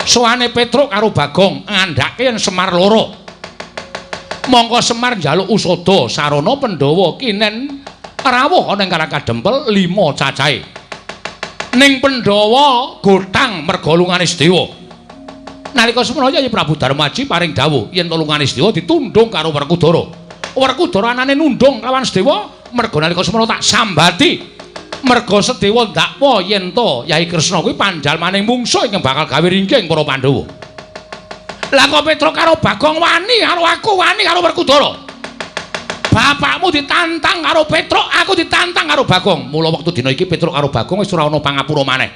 Speaker 1: Sowane Petruk karo Bagong ngandhake yen Semar loro. Mongko Semar njaluk usada sarana Pandhawa kinen rawuh ana ing Karang Kadempel 5 cacahe. Ning Pandhawa gotang merga lungane Sedewa. Nalika semana Kyai Prabu Darmaji paring dawuh yen lungane Sedewa ditundung karo Werkudara. Werkudara anane nundung lawan Sedewa merga nalika semana tak sambati. Merga Sedewa ndakwa yen to Yai Kresna kuwi panjalmaning mungsuh ingkang bakal gawe ringking para Pandhawa. Lah kok Petruk karo Bagong wani karo aku, wani karo Werkudara. Bapakmu ditantang karo Petruk, aku ditantang karo Bagong. Mula wektu dina iki Petruk karo Bagong wis ora ana pangapura maneh.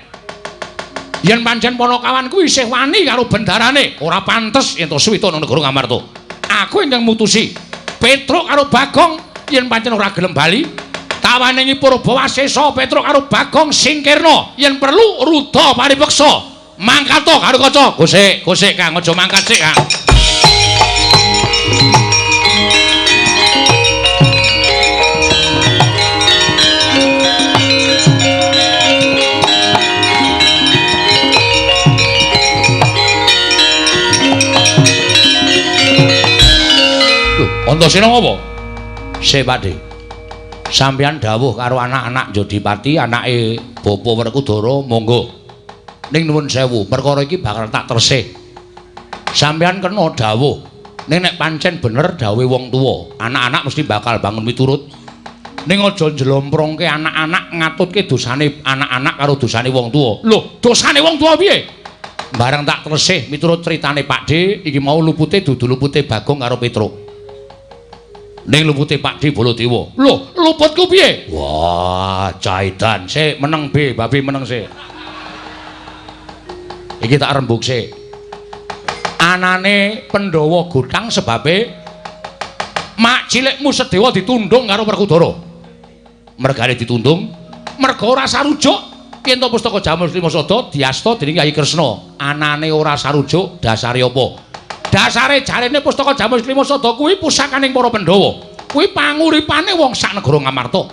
Speaker 1: Yen pancen Panakawan kuwi isih wani karo bendarane, ora pantes yen to suwita nang negara Ngamarta. Aku ingkang mutusi Petruk karo Bagong yen pancen ora gelem bali, tawaningi Purbawasesa Petruk karo Bagong singkirna, yen perlu ruda paripeksa. Mangkat to karo kaca. Gosek, gosek Kang, aja mangkat sik Kang. Antasena ngopo? Sik Pakdhe. Sampeyan dawuh karo anak-anak Jodipati, anake Bapa Werkudara, monggo. Ning nuwun sewu, perkara iki bakal tak tresih. Sampeyan kena dawuh. Ning nek pancen bener dawuhe wong tuwa, anak-anak mesti bakal bangun miturut. Ning aja njlomprongke anak-anak ngatutke dosane anak-anak karo dosane wong tuwa. Lho, dosane wong tuwa piye? Bareng tak tresih miturut critane Pakdhe, iki mau lupute dudu lupute Bagong karo Petruk. Ning lupute Pakdhe Baladewa. Lho, luputku piye? Wah, caidan sik meneng be, babi meneng sik. Iki tak rembug sik. Anane Pandhawa gotang sebabe mak cilikmu Sedewa ditundung karo Werkudara. Mergane ditundung, merga ora sarujuk yen to pustaka Jamus Lima Sada diasta dening Kyai Kresna. Anane ora sarujuk dasare apa? Dasare jarene pustaka Jamus Lima Sada kuwi pusakaning para Pandhawa. Kuwi panguripane wong sak negara Ngamarta.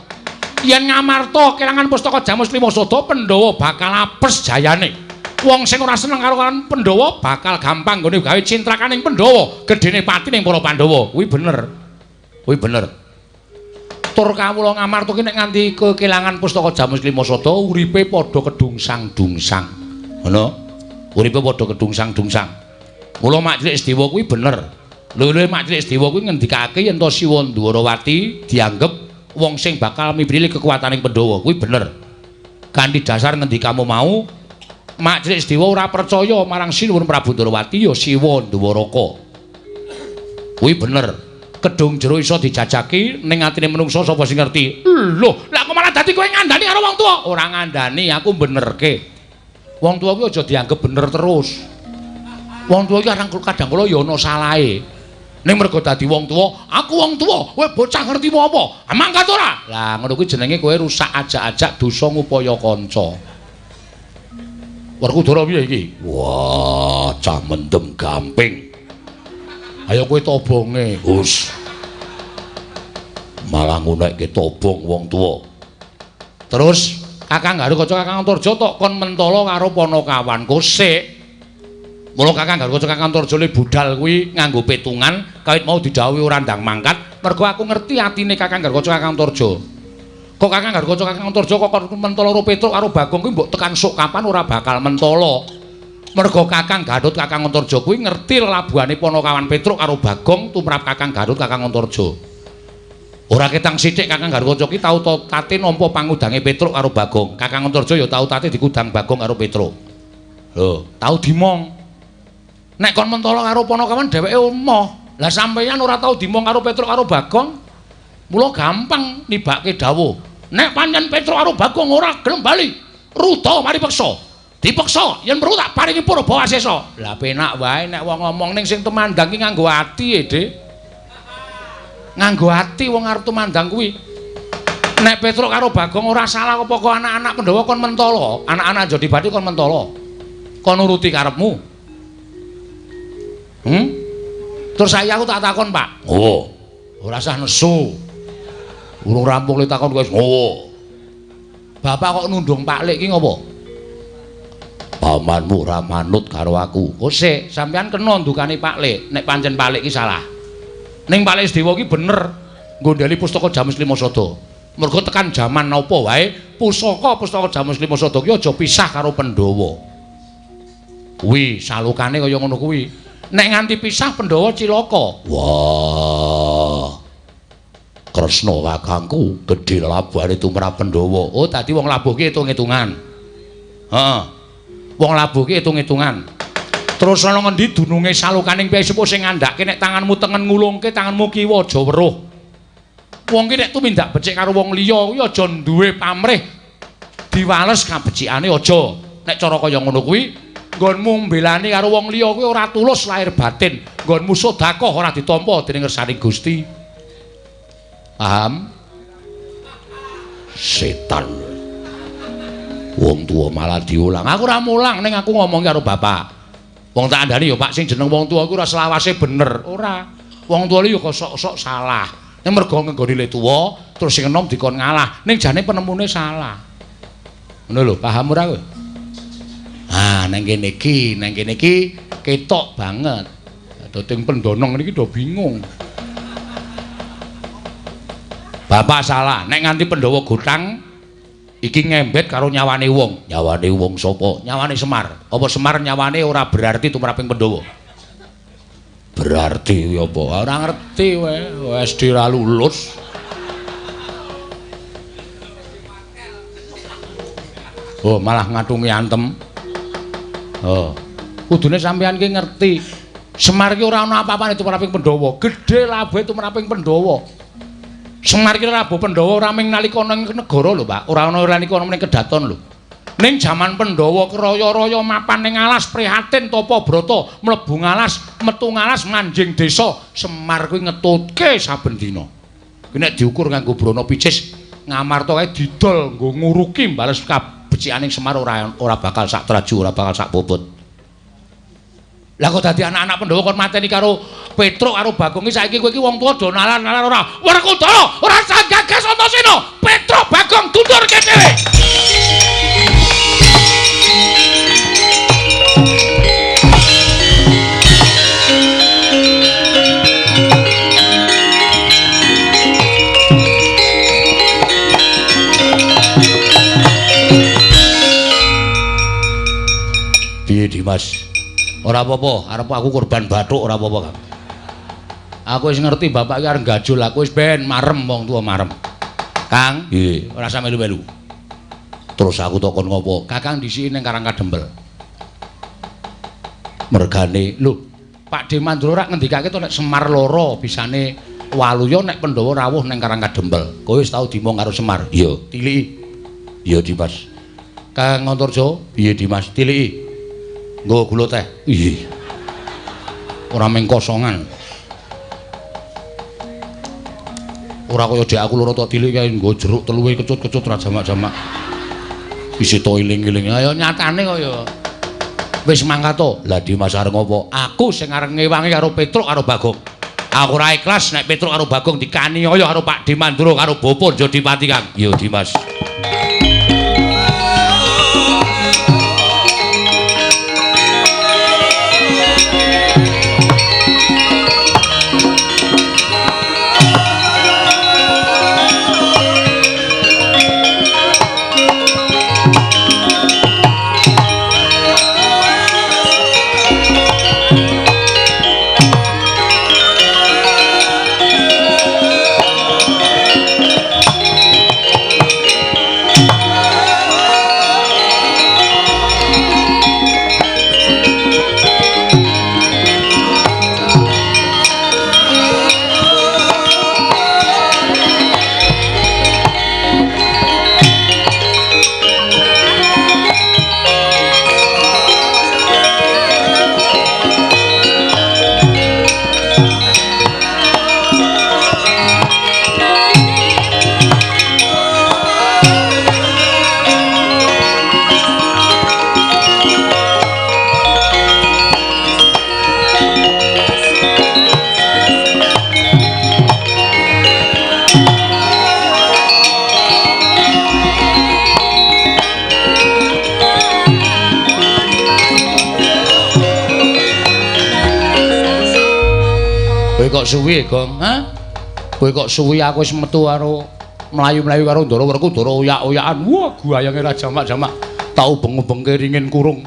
Speaker 1: Yen Ngamarta kelangan pustaka Jamus Lima Sada, Pandhawa bakal apes jayane. Wong sing ora seneng karo Pandhawa bakal gampang nggone gawe cintrakaning Pandhawa, gedene pati ning para Pandhawa. Kuwi bener. Kuwi bener. Tur kawula Ngamarta ki nek nganti kekelangan pustaka Jamus Lima Sada, uripe padha kedungsang-dungsang. Ngono? Uripe padha kedungsang-dungsang. Mula mak cilik Sedewa kuwi bener. Lho mak cilik Sedewa kuwi ngendikake yen to Siwa Ndwarawati dianggep wong sing bakal mibrili kekuataning Pandhawa. Kuwi bener. Kanthi dasar ngendikamu mau, mak cilik Sedewa ora percaya marang Sinuwun Prabu Ndwarawati ya Siwa Ndwaraka. Kuwi bener. Kedung jero iso dijajaki ning atine menungsa sapa sing ngerti. Lho, lah kok malah dadi kowe ngandani karo wong tuwa? Ora ngandani, aku benerke. Wong tuwa kuwi aja dianggep bener terus. Wong tuwa iki kadang kala ya ana salahe. Ning mergo dadi wong tuwa, aku wong tuwa, kowe bocah ngerti apa? Mangkat ora? Lah ngono kuwi jenenge kowe rusak ajak-ajak dosa ngupaya kanca. Werkudara piye iki? Wah, cah mendem gamping. Ayo kowe tobonge. Hus. Malah ngunekke tobong wong tuwa. Terus Kakang Garukaca Kakang Antarja tok kon mentala karo Panakawan kosik. Mula Kakang Garukaca Kakang Antarja le budal kuwi nganggo petungan, kawit mau didhawuhi ora ndang mangkat, mergo aku ngerti atine Kakang Garukaca Kakang Antarja. Kok Kakang Garukaca Kakang Antarja kok kon mentala karo Petruk karo Bagong kuwi mbok tekan sok kapan ora bakal mentala. Mergo Kakang Garut Kakang Antarja kuwi ngerti lelabuhane Panakawan Petruk karo Bagong tumrap Kakang Garut Kakang Antarja.
Speaker 2: Ora ketang sithik Kakang Garwaca ki tau tate nampa pangudange Petruk karo Bagong. Kakang Antarja ya tau tate dikudang Bagong karo Petruk. Lho, tau dimong. Nek kon mentala karo Panakawan dheweke emoh. Lah sampeyan ora tau dimong karo Petruk karo Bagong. Mula gampang nibake dawuh. Nek pancen Petruk karo Bagong ora gelem bali, ruda mari peksa. Dipeksa yen perlu tak paringi purba wasesa. Lah penak wae nek wong ngomong ning sing tumandang ki nganggo ati e, Dik. Nganggo ati wong arep tumandang kuwi. Nek Petruk karo Bagong ora salah apa kok anak-anak Pandhawa kon mentala, anak-anak Jodibati kon mentala. Kon nuruti karepmu. Hmm? Terus saya aku tak takon, Pak.
Speaker 1: Oh.
Speaker 2: Ora usah nesu. Urung rampung le takon wis
Speaker 1: ngowo.
Speaker 2: Bapak kok nundung Pak Lik ki ngopo?
Speaker 1: Pamanmu ora manut karo aku.
Speaker 2: Oh sik, sampean kena ndukane Pak Lik nek pancen Pak Lik ki salah. Ning Pak Lik Sedewa ki bener nggondheli pustaka Jamus Lima Sada. Mergo tekan jaman apa wae pusaka-pustaka Jamus Lima Sada ki aja pisah karo Pandhawa. Kuwi salukane kaya ngono kuwi. Nek nganti pisah Pandhawa cilaka.
Speaker 1: Wah. Kresna kakangku gedhe labuhane tumrap Pandhawa.
Speaker 2: Oh, dadi wong labuh ki hitung-hitungan. Heeh. Wong labuh ki hitung-hitungan. Terus ana ngendi dununge salukaning piyai sepuh sing ngandhake nek tanganmu tengen ngulungke tanganmu kiwa aja weruh. Wong ki nek tumindak becik karo wong liya kuwi aja duwe pamrih diwales kabecikane aja. Nek cara kaya ngono kuwi nggonmu mbelani karo wong liya kuwi ora tulus lahir batin. Nggonmu sedekah ora ditampa dening ngersaning Gusti. Paham?
Speaker 1: Setan. Wong tuwa malah diulang.
Speaker 2: Aku ora mulang ning aku ngomong karo bapak. Wong tak andani ya Pak sing jeneng wong tuwa kuwi ora selawase bener. Ora. Wong tuwa ya kok sok-sok salah. Ning mergo ngenggoni le tuwa terus sing enom dikon ngalah. Ning jane penemune salah. Ngono lho, paham ora kowe? Ah, nang kene iki ketok banget. Dadi pendonong niki do bingung. Bapak salah, nek nganti Pandhawa gotang iki ngembet karo nyawane wong.
Speaker 1: Nyawane wong sapa?
Speaker 2: Nyawane Semar. Apa Semar nyawane ora berarti tumraping Pandhawa?
Speaker 1: Berarti kuwi apa?
Speaker 2: Ora ngerti kowe, SD ra lulus. Oh, malah ngatungi antem. Oh. Kudune sampean ki ngerti. Semar ki ora ana apa-apane tumraping Pandhawa. Gedhe labuhe tumraping Pandhawa. Semar ki labuh Pandhawa ora mung nalika ana ing negara lho, Pak. Ora ana nalika ana ning kedaton lho. Ning jaman Pandhawa kraya-raya mapan ning alas prihatin tapa brata, mlebu ngalas, metu ngalas manjing desa. Semar kuwi ngetutke saben dina. Kuwi nek diukur nganggo brana picis, Ngamarta kae didol nggo nguruki bales kabecikaning Semar ora bakal sak traju, ora bakal sak bobot. Lah kok dadi anak-anak Pandhawa kon mateni karo Petruk karo Bagong iki saiki kowe iki wong tuwa do nalar-nalar ora. Werkudara ora usah gagas Antasena. Petruk Bagong dundurke dhewe.
Speaker 1: Piye Dimas? Ora apa-apa, arep aku korban bathuk ora apa-apa, Kang.
Speaker 2: Aku wis ngerti bapak iki arep gajul, aku wis ben marem wong tuwa marem. Kang,
Speaker 1: nggih,
Speaker 2: ora usah melu-melu.
Speaker 1: Terus aku takon ngopo?
Speaker 2: Kakang dhisiki ning Karang Kadempel.
Speaker 1: Mergane,
Speaker 2: lho, Pak De Mandura rak ngendikake to nek Semar loro bisane waluya nek Pandhawa rawuh ning Karang Kadempel. Kowe wis tau dimong karo Semar?
Speaker 1: Iya,
Speaker 2: tiliki.
Speaker 1: Iya, Dimas.
Speaker 2: Kang Antarja,
Speaker 1: piye Dimas?
Speaker 2: Tiliki. Nggo gula teh.
Speaker 1: Iya.
Speaker 2: Ora mung kosongan. Ora kaya dek aku loro tok tilik kae nggo jeruk teluwe kecut-kecut ra jamak-jamak.
Speaker 1: Isih to iling-iling.
Speaker 2: Ayo nyatane kaya wis mangkat to.
Speaker 1: Lah Dimas arep ngopo?
Speaker 2: Aku sing arep ngewangi karo Petruk karo Bagong. Aku ora ikhlas nek Petruk karo Bagong dikaniaya karo Pak De Mandura karo Bapa Jodipati, Kang.
Speaker 1: Iya, Dimas.
Speaker 2: kok suwi, Gong? Hah? Kowe kok suwi aku wis metu karo mlayu-mlayu karo Ndara Werkudara oyak-oyakan. Wah, guayange ra jamak-jamak. Tak ubeng-ubengke ringin kurung.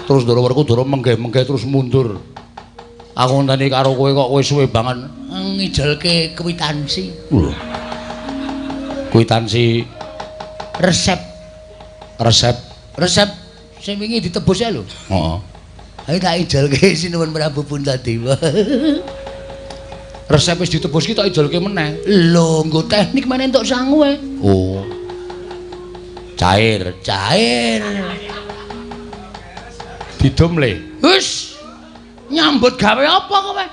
Speaker 2: Terus Ndara Werkudara menggeh-menggeh terus mundur. Aku ngenteni karo kowe kok kowe suwe banget.
Speaker 1: Ngijelke kwitansi.
Speaker 2: Lho. Kwitansi
Speaker 1: resep.
Speaker 2: Resep.
Speaker 1: Resep sing wingi ditebus ya lho.
Speaker 2: Heeh.
Speaker 1: Ayo tak ijelke Sinuwun Prabu Puntadewa.
Speaker 2: Resep wis ditebus ki tak ijelke meneh.
Speaker 1: Lho, nggo teknik meneh entuk sangu e.
Speaker 2: Oh. Cair,
Speaker 1: cair.
Speaker 2: Didum le.
Speaker 1: Wis. Nyambut gawe apa kowe?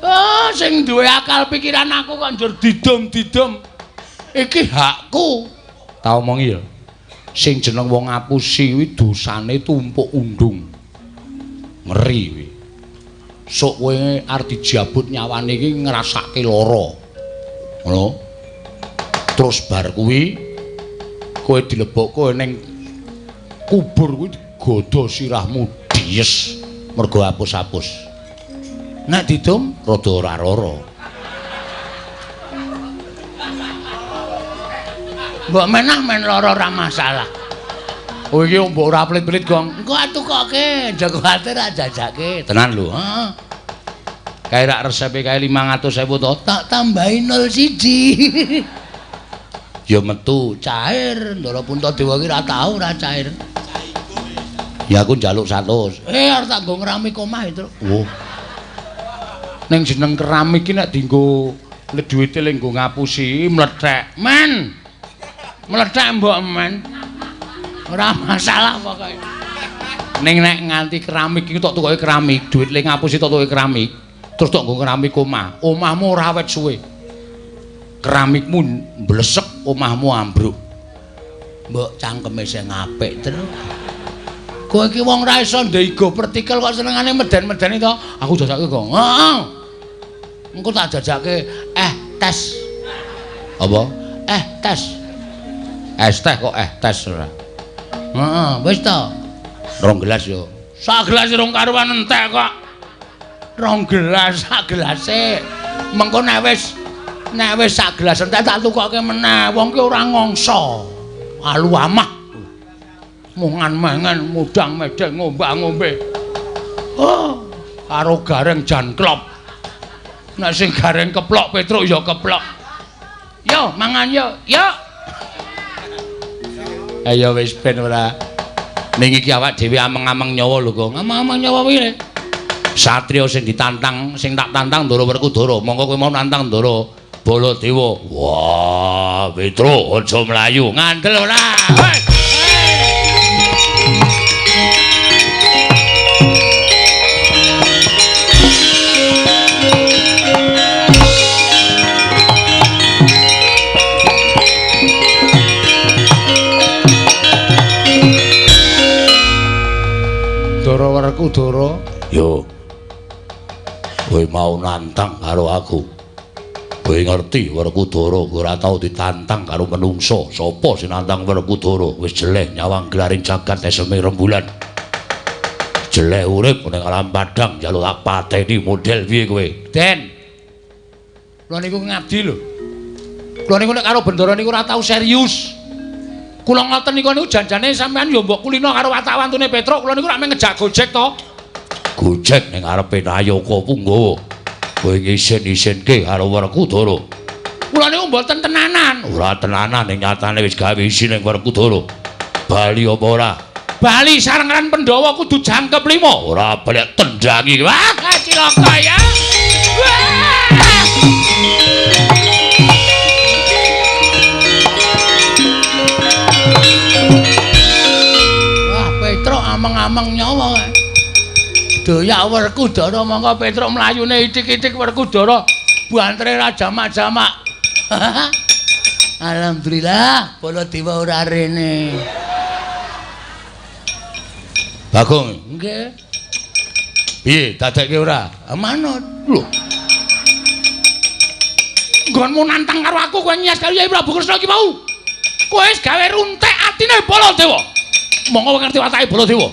Speaker 1: Ah, sing duwe akal pikiran aku kok njur didum-didum.
Speaker 2: Iki hakku. Tak omongi ya. Sing jeneng wong ngapusi kuwi dosane tumpuk undung. Ngeri kuwi. Sok kowe arep dijabut nyawane iki ngrasake lara. Ngono. Terus bar kuwi kowe dilebokke ning kubur kuwi digodha sirahmu dies mergo apus-apus.
Speaker 1: Nek didum
Speaker 2: rada ora lara.
Speaker 1: Mbok menah men lara ora masalah.
Speaker 2: Oh iki mbok ora pelit-pelit, Gong.
Speaker 1: Engko atukoke, aja kuwatir jajake.
Speaker 2: Tenan lho. Heeh. Kae rak resepe kae 500.000 to.
Speaker 1: Tak tambahi 01.
Speaker 2: Ya metu
Speaker 1: cair, Ndara Puntadewa iki ora tau ora cair.
Speaker 2: Ya aku njaluk 100.
Speaker 1: Arep tak nggo ngeramik omah itu.
Speaker 2: Oh. Ning jeneng keramik iki nek dienggo duwite le nggo ngapusi mlethek.
Speaker 1: Men. Mlethek mbok men. Ora masalah pokoke.
Speaker 2: Ning nek nganti keramik iki tok tukoke keramik, duit le ngapusi tok tukoke keramik, terus tok nggo keramik omah. Omahmu ora awet suwe. Keramikmu mblesek, omahmu ambruk.
Speaker 1: Mbok cangkeme sing apik, Tru. Kowe iki wong ra iso ndeigo pertikel kok senengane meden-medeni to.
Speaker 2: Aku jajake kok.
Speaker 1: Heeh. Engko tak jajake tes.
Speaker 2: Apa?
Speaker 1: Tes.
Speaker 2: Es teh kok tes ora.
Speaker 1: Heeh, wis to.
Speaker 2: Rong gelas yo.
Speaker 1: Sak gelas rong karuan entek kok. Rong gelas sak gelase. Mengko nek wis sak gelas entek tak tukoke meneh. Wong ki ora ngongso. Alu amah.
Speaker 2: Mungan mangan mudang medeng ngombak-ngombe. Oh, karo gareng jan klop. Nek sing gareng keplok Petruk ya keplok.
Speaker 1: Yo mangan yo. Yo.
Speaker 2: Ayo wis ben ora. Ning iki awak dhewe ameng-ameng nyawa lho, Gong.
Speaker 1: Ameng-ameng nyawa piye?
Speaker 2: Satria sing ditantang, sing tak tantang Ndara Werkudara. Monggo kowe mau nantang Ndara Baladewa. Wah, Petruk aja mlayu. Ngandel ora.
Speaker 1: Hei.
Speaker 2: Ndara Werkudara,
Speaker 1: yo. Kowe mau nantang karo aku. Kowe ngerti Werkudara ora tau ditantang karo menungsa. Sapa sing nantang Werkudara? Wis jeleh nyawang gelaring jagat eseme rembulan. Jeleh urip ning alam padang njaluk tak pateni model piye kowe?
Speaker 2: Den. Kula niku ngabdi lho. Kula niku nek karo bendara niku ora tau serius. Kula ngoten niku niku janjane sampean ya mbok kulino karo watak-wantune Petruk. Kula niku rak mung ngejak Gojek to.
Speaker 1: Gojek ning ngarepe Nayaka Punggawa. Kowe ngisin-isinke karo Werkudara.
Speaker 2: Kula niku mboten tenanan.
Speaker 1: Ora tenanan ning nyatane wis gawe isin ning Werkudara. Bali apa ora?
Speaker 2: Bali sarengan Pandhawa kudu jangkep 5.
Speaker 1: Ora balik tendangi.
Speaker 2: Wah, cilaka ya. Wah. Wah, Petruk ameng-ameng nyawa. Doyak Werkudara mongko Petruk mlayune ithik-ithik Werkudara bantere ra jamak-jamak.
Speaker 1: Alhamdulillah Baladewa ora rene.
Speaker 2: Bagong,
Speaker 1: nggih.
Speaker 2: Piye dadekke ora?
Speaker 1: Manut.
Speaker 2: Lho. Nggonmu nantang karo aku kowe nyes karo Yai Prabu Kresna iki mau. Kowe wis gawe runtek atine Baladewa. Monggo ngerti watake Baladewa.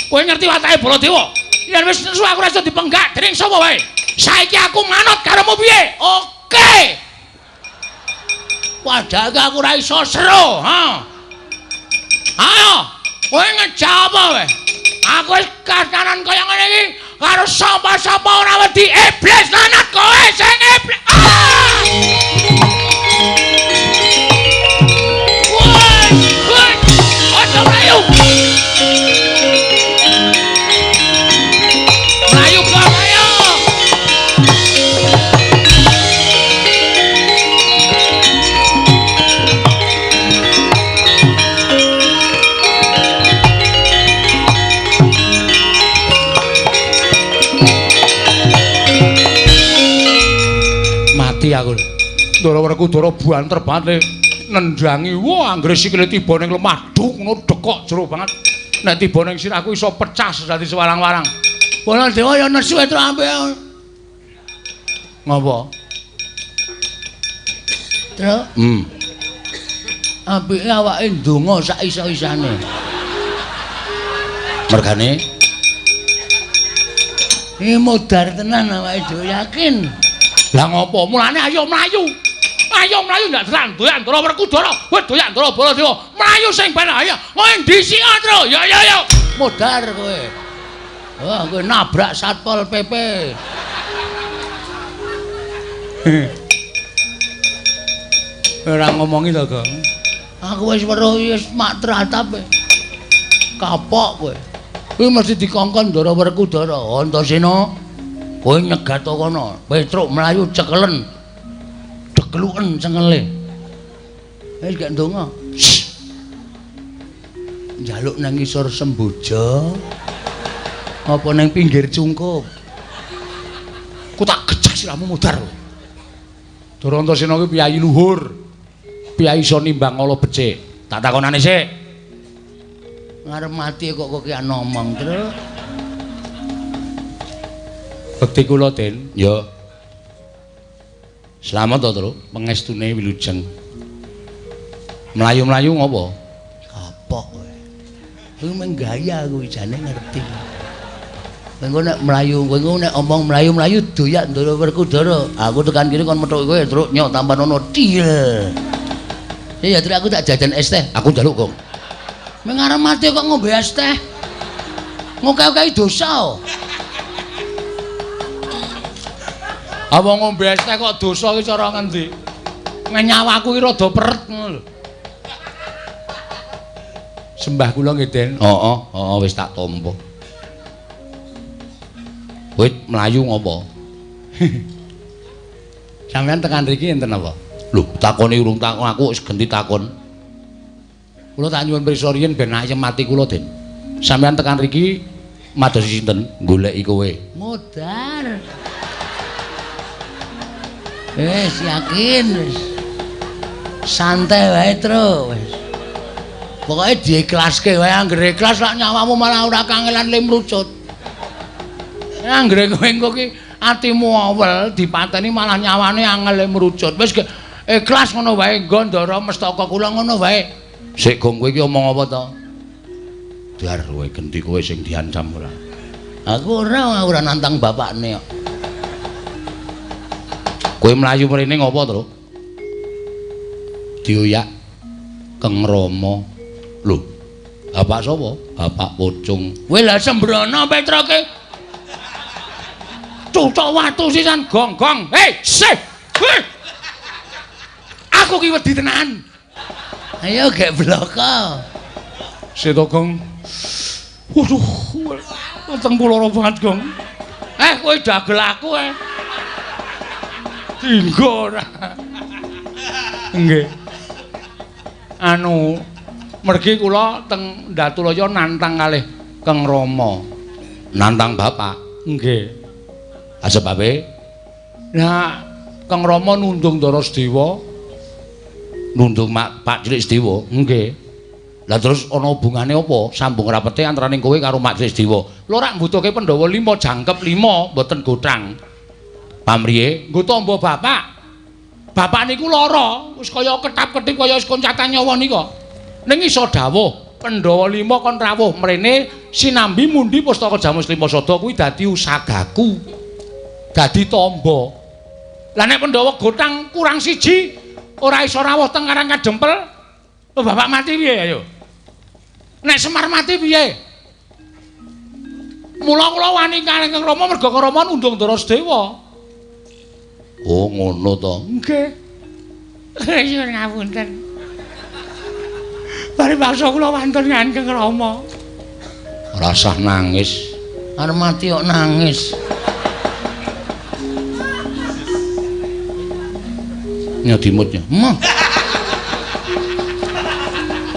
Speaker 2: Kowe ngerti watake Baladewa. Yen wis nesu aku ora iso dipenggak dening sapa wae. Saiki aku manut karomu piye? Oke. Padahal aku ora iso seru, ha. Ayo, kowe ngejak apa kowe? Aku wis kasaran kaya ngene iki karo sapa-sapa ora wedi iblis lanat kowe sing iblis. Ah! Woi, woi, aja mlayu. Mlayu kok ayo. Mati aku. Ndara Werkudara buanter banget le nendangi. Wah, anggere sikile tiba ning lemah duk ngono dekok jero banget. Nek tiba ning sirahku iso pecah dadi sewarang-warang. Baladewa ya nesu Petro ampe. Ngopo?
Speaker 1: Tru. Apike awake ndonga sak iso-isane.
Speaker 2: Mergane
Speaker 1: iki modar tenan awake dhewe yakin.
Speaker 2: Lah ngopo? Mulane ayo mlayu. Ayo mlayu ndak delan doyak Ndara Werkudara. Kowe doyak Ndara Baladewa. Mlayu sing ben ayo. Kowe ndhisik Tru. Ya ya ya.
Speaker 1: Modar kowe. Wah, kowe nabrak Satpol PP.
Speaker 2: Ora ngomongi to, Gong.
Speaker 1: Aku wis weruh wis mak tratap. Kapok kowe. Kuwi mesti dikongkon Ndara Werkudara. Antasena, kowe nyegat kono. Petruk mlayu cekelen. Dekluken cengele. Wis gak ndonga. Njaluk nang ngisor semboja. Apa nang pinggir cungkup?
Speaker 2: Ku tak gejek sirahmu mudhar. Ndara Antasena kuwi piyayi luhur. Piyayi iso nimbang ala becik. Tak takonane sik.
Speaker 1: Ngarep mati kok kokian ngomong, Tru.
Speaker 2: Bekti kula, Den. Ya. Slamet to, Tru, pengestune wilujeng. Mlayu-mlayu ngopo?
Speaker 1: Kapok kowe. Kuwi menggaya kuwi jane ngerti. Kowe nek mlayu, kowe nek omong mlayu-mlayu doyak Ndara Werkudara. Aku tekan kene kon methuki kowe, Truk, nyok tampan ono til. Ya Truk, aku tak jajan es teh.
Speaker 2: Aku njaluk, Gong.
Speaker 1: Meng arep mati kok ngombe es teh. Ngoke-oke dosa.
Speaker 2: Apa ngombe es teh kok dosa iki cara ngendi? Nyawaku iki rada peret ngono lho. Sembah kula nggih, Den. Heeh, heeh wis tak tampa. Kowe mlayu ngopo? Sampeyan tekan mriki enten apa? Lho, takone urung takon aku wis genti takon. Kula tak nyuwun pirsa riyin ben ayem ati kula, Den. Sampeyan tekan mriki madosi sinten? Goleki kowe.
Speaker 1: Modar. Wis yakin wis. Santai wae, Tru, wis. Pokoke diikhlaske wae, anggere ikhlas lak nyawamu malah ora kangelan le mrucut.
Speaker 2: Anggere kowe engko ki atimu awel dipateni malah nyawane angel le mrucut. Wis ikhlas ngono wae nggo Ndara Mestaka kula ngono wae. Sik Gong kowe iki omong apa to? Dar kowe genti kowe sing diancam ora.
Speaker 1: Aku ora nantang bapakne kok.
Speaker 2: Kowe mlayu mrene ngopo, Tru? Dioyak Keng Rama. Lho, bapak sapa? Bapak Pocung. Kowe lha sembrono Petroke. Cucuk watu sisan gong-gong. Hei, sih. Hei. Aku ki wedi tenan.
Speaker 1: Ayo gek bloko.
Speaker 2: Seto Gong. Waduh, weteng kula lara banget, Gong. Kowe dagel aku eh. Dinggo ora. Nggih. Anu, mergi kula teng Datulaya nantang kalih Keng Rama. Nantang bapak? Nggih. Ah sebabe? Nah, Keng Rama nundung Ndara Sedewa. Nundung Pak Cilik Sedewa? Nggih. Lah terus ana hubungane apa? Sambung rapete antaraning kowe karo Mak Cilik Sedewa. Lho rak mbutuhke Pandhawa 5 jangkep 5 mboten gothang. Pamriye? Nggo tamba bapak. Bapak niku lara, wis kaya ketap-ketip kaya wis koncatan nyawa nika. Ning iso dawuh, Pandhawa 5 kon rawuh mrene sinambi mundi pustaka Jamus Lima Sada kuwi dadi usagaku. dadi tamba. Lah nek Pandhawa gotang kurang siji ora iso rawuh teng Karang Kadempel, bapak mati piye ayo? Nek Semar mati piye? Mula kula wani kalih Kang Rama merga Kang Rama nundung Ndara Sedewa.
Speaker 1: Oh ngono to.
Speaker 2: Nggih. Nyuwun ngapunten. Paribasa kula wantun ngan Kang Rama.
Speaker 1: Rasah nangis.
Speaker 2: Arep mati kok nangis.
Speaker 1: Nyadimutnya.
Speaker 2: Mah.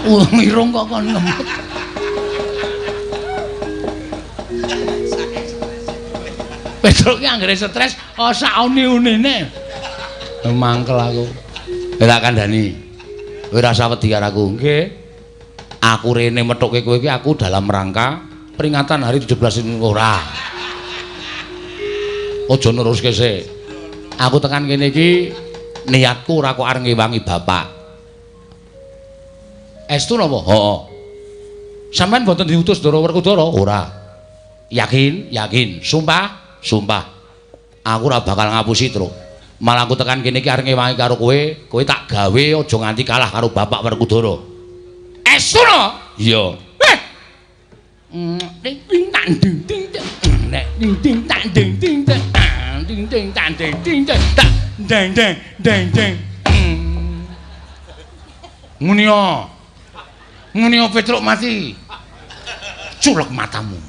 Speaker 2: Wong irung kok kon ngemut. Petruk ki anggere stres, oh sak uni-unine.
Speaker 1: Mangkel aku. Ora kandhani. Kowe ora usah wedi karo aku.
Speaker 2: Nggih.
Speaker 1: Aku rene methuke kowe iki aku dalam rangka peringatan hari 17 ora. Aja neruske sik. Aku tekan kene iki niatku ora kok arep ngewangi bapak.
Speaker 2: Estu napa?
Speaker 1: Heeh.
Speaker 2: Sampeyan mboten diutus Ndara Werkudara?
Speaker 1: Ora. Yakin? Yakin. Sumpah? Sumpah. Aku ora bakal ngapusi, Truk. Malah aku tekan kene iki arep ngewangi karo kowe, kowe tak gawe aja nganti kalah karo bapak Werkudara.
Speaker 2: Estu no?
Speaker 1: Iya.
Speaker 2: Heh. Ding ding tak ding ding nek ding ding tak ding ding ding ding tak ding ding tak deng deng deng deng. Ngene yo. Ngene yo Petruk mati. Culek matamu.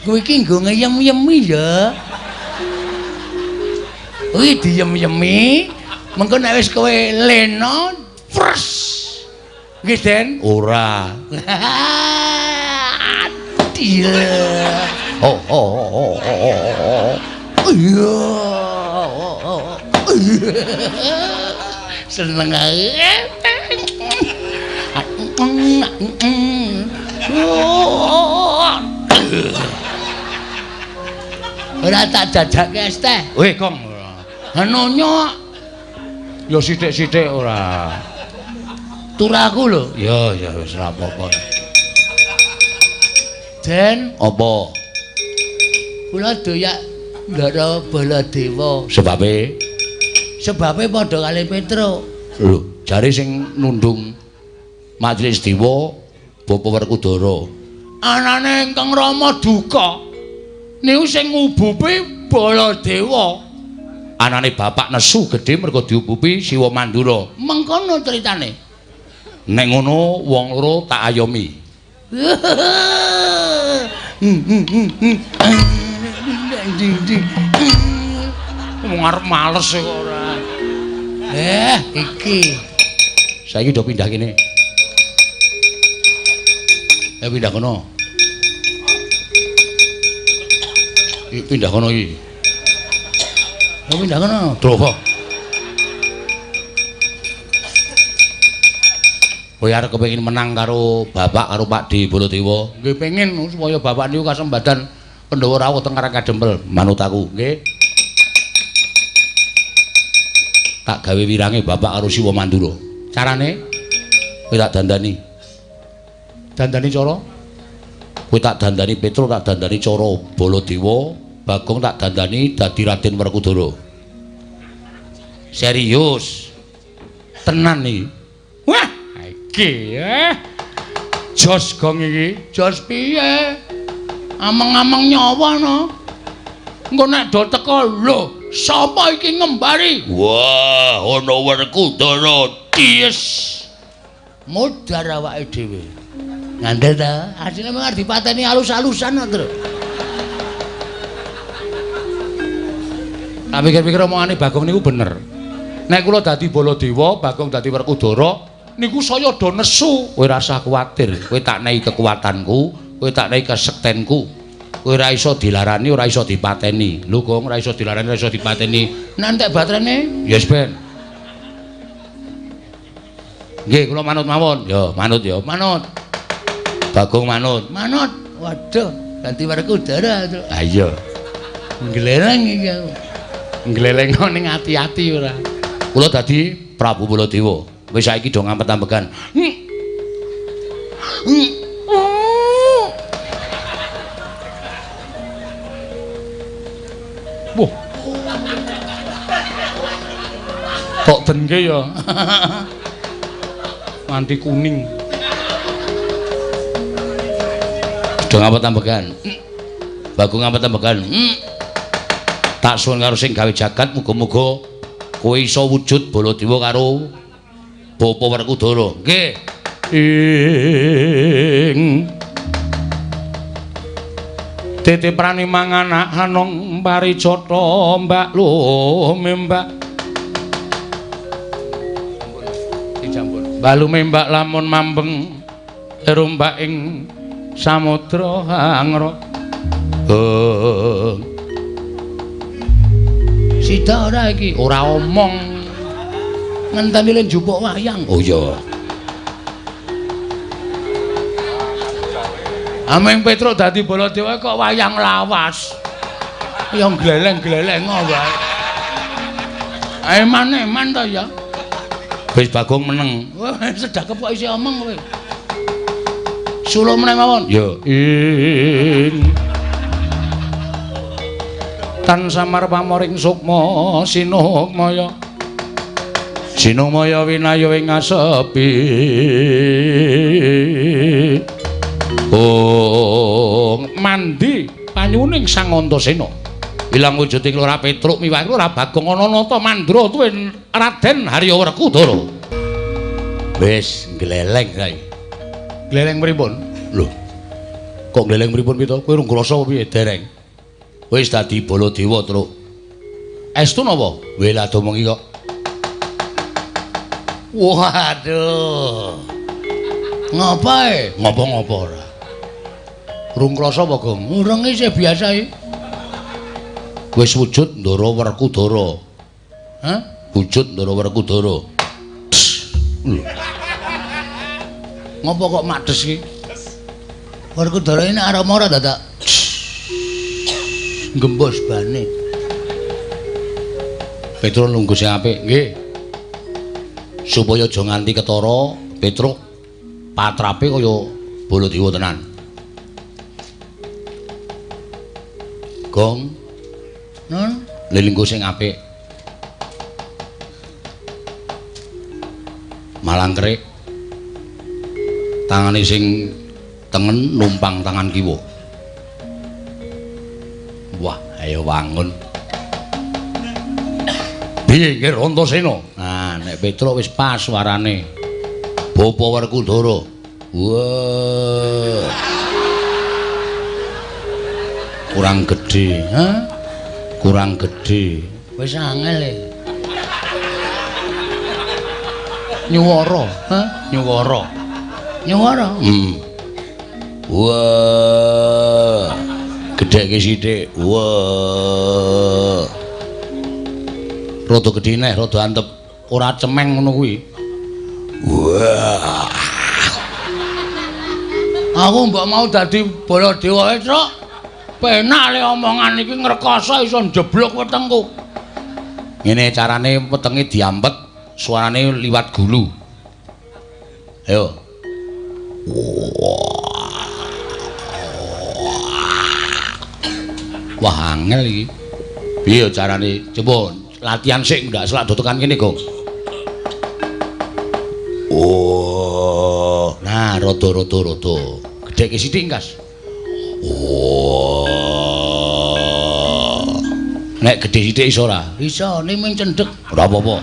Speaker 2: Kowe iki nggo ngeyem-yemi ya. Kuwi diyem-yemi, mengko nek wis kowe lena, pres. Nggih, Den?
Speaker 1: Ora.
Speaker 2: Iya.
Speaker 1: Oh oh oh oh.
Speaker 2: Iya. Seneng ae. Ora tak jajake es teh.
Speaker 1: Weh, Kong.
Speaker 2: Nonyo.
Speaker 1: Ya sithik-sithik ora.
Speaker 2: Turaku lho.
Speaker 1: Ya, ya wis ora apa-apa.
Speaker 2: Den,
Speaker 1: apa?
Speaker 2: Kula doyak Ndara Baladewa.
Speaker 1: Sebabe?
Speaker 2: Sebabe padha kali Petruk.
Speaker 1: Lho, jare sing nundung Majelis Dewa Bapak Werkudara.
Speaker 2: Anane ingkang Rama duka. Niku sing ngubupi Baladewa.
Speaker 1: Anane bapak nesu gedhe mergo diubupi Siwa Mandura.
Speaker 2: Mengkono critane.
Speaker 1: Nek ngono wong loro tak ayomi.
Speaker 2: Wong arep males kok ora. Iki.
Speaker 1: Saiki do pindah kene. Pindah kono. Iki pindah kono iki.
Speaker 2: Pindah kono.
Speaker 1: Drowo. Kowe arep kepengin menang karo bapak karo Pak D Baladewa.
Speaker 2: Nggih pengin supaya bapak niku kasembadan Pandhawa rawuh teng Karang Kadempel.
Speaker 1: Manut aku, nggih. Tak gawe wirange bapak karo Siwa Mandura.
Speaker 2: Carane?
Speaker 1: Kowe tak dandani.
Speaker 2: Dandani cara?
Speaker 1: Kowe tak dandani Petruk, tak dandani cara Baladewa, Bagong tak dandani dadi Raden Werkudara.
Speaker 2: Serius.
Speaker 1: Tenan iki.
Speaker 2: Wah, iki Jos gong iki. Jos piye? Ameng-ameng nyawa no. Engko nek do teko lho, sapa iki ngembari?
Speaker 1: Wah, ana Werkudara.
Speaker 2: Yes. Modar awake dhewe. Ngandel ta? Asline mung arep dipateni alus-alusan kok, Tru.
Speaker 1: Tak pikir-pikir omongane Bagong niku bener. Nek kula dadi Baladewa, Bagong dadi Werkudara,
Speaker 2: niku saya do nesu.
Speaker 1: Kowe ora usah kuwatir, kowe tak nehi kekuatanku, kowe tak nehi kesektenku. Kowe ora iso dilarani, ora iso dipateni. Lho, Gong, ora iso dilarani, ora iso dipateni.
Speaker 2: Nek entek baterene?
Speaker 1: Yes, Ben. Nggih, kula manut mawon. Ya, manut ya.
Speaker 2: Manut.
Speaker 1: Bagong manut.
Speaker 2: Manut. Waduh, ganti Werkudara.
Speaker 1: Ha iya.
Speaker 2: Nggleleng iki aku.
Speaker 1: Nggleleng ning ati-ati ora. Kula dadi Prabu Baladewa. Wis saiki do ngampet-ambekan.
Speaker 2: Tok denke ya. Nganti kuning.
Speaker 1: Do ngapa tambegan? Bagong ngapa tambegan? Tak suwun karo sing gawe jagat muga-muga kowe iso wujud Baladewa karo Bapa Werkudara. Nggih.
Speaker 2: Ing titiprani manganak hanong parijata mbak lumembak. Mbak lumembak lamun mambeng rombak ing samudra hangra. Sida ora iki?
Speaker 1: Ora omong.
Speaker 2: Ngenteni le njupuk wayang.
Speaker 1: Oh iya.
Speaker 2: Ameng Petruk dadi Baladewa kok wayang lawas. Ya gleleng-gleleng wae. Eman-eman to ya.
Speaker 1: Wis Bagong meneng.
Speaker 2: Wah, sedakep kok isih omong kowe. Sulo meneh mawon.
Speaker 1: Ya.
Speaker 2: Ing tan samar pamoring sukma sinukmaya. Sinukmaya winaya ing asepi.
Speaker 1: Oh,
Speaker 2: mandi panyuning Sang Antasena.
Speaker 1: Ilang wujuding Lurah Petruk miwah Lurah Bagong ana nata mandra tuwin Raden Harya Werkudara. Wis gleleng kae.
Speaker 2: Gleleng pripun?
Speaker 1: Lho. Kok gleleng pripun pito? Kowe rung krasa piye dereng? Wis dadi Baladewa, Truk.
Speaker 2: Estu napa?
Speaker 1: Weh lah domongi kok.
Speaker 2: Waduh. Ngapae?
Speaker 1: Ngopo-ngopo ora.
Speaker 2: Rung krasa apa, Gong? Urung isih biasa iki.
Speaker 1: Wis wujud Ndara Werkudara.
Speaker 2: Hah?
Speaker 1: Wujud Ndara Werkudara.
Speaker 2: Ngopo kok makdes iki? Werkudara ini arep ora dadak gembos bane.
Speaker 1: Petruk nunggu sing apik, nggih. Supaya aja nganti ketara, Petruk patrape kaya Baladewa tenan. Gong.
Speaker 2: Nun,
Speaker 1: lelinggo sing apik. Malangkerik. Tangane sing tengen numpang tangan kiwa. Wah, ayo wangun. Piye nggih Antasena? Nah, nek Petruk wis pas suarane. Bapa Werkudara. Wah. Kurang gedhe,
Speaker 2: ha?
Speaker 1: Kurang gedhe.
Speaker 2: Wis angel e. Nyuwara, ha?
Speaker 1: Nyuwara.
Speaker 2: Nyuwara.
Speaker 1: Wah. Gedheke sithik. Wah. Rada gedhe neh, rada antep. Ora cemeng ngono kuwi. Wah.
Speaker 2: Aku mbok mau dadi Baladewa, Truk. Penak le omongan iki ngrekoso iso njeblok wetengku.
Speaker 1: Ngene carane wetenge diampet, suarane liwat gulu. Ayo. Wah, angel iki. Piye carane? Coba latihan sik ndak selak do tekan kene, Gong. Oh, nah rada-rada rada. Gedheke sithik, Kas. Oh. Nek gedhe sithik iso ora?
Speaker 2: Iso, ning mung cendhek.
Speaker 1: Ora apa-apa.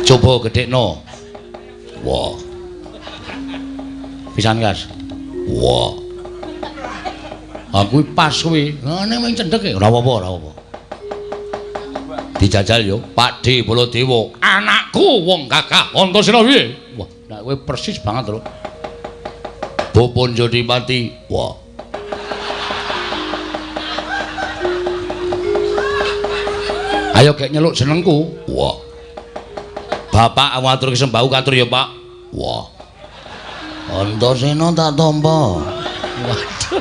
Speaker 1: Coba gedhekno. Wah. Pisan, Kas. Wah. Aku pas kuwi.
Speaker 2: Lah ning mung cendhek e.
Speaker 1: Ora apa-apa, ora apa-apa. Dijajal yo, Pak D Baladewa. Anakku wong gagah Antasena piye? Wah,
Speaker 2: nek kowe persis banget lho.
Speaker 1: Bapa Jodipati. Wah. Ayo gek nyeluk jenengku. Wah. Bapak awatur sembahku katur ya, Pak. Wah.
Speaker 2: Antasena tak tampa. Waduh.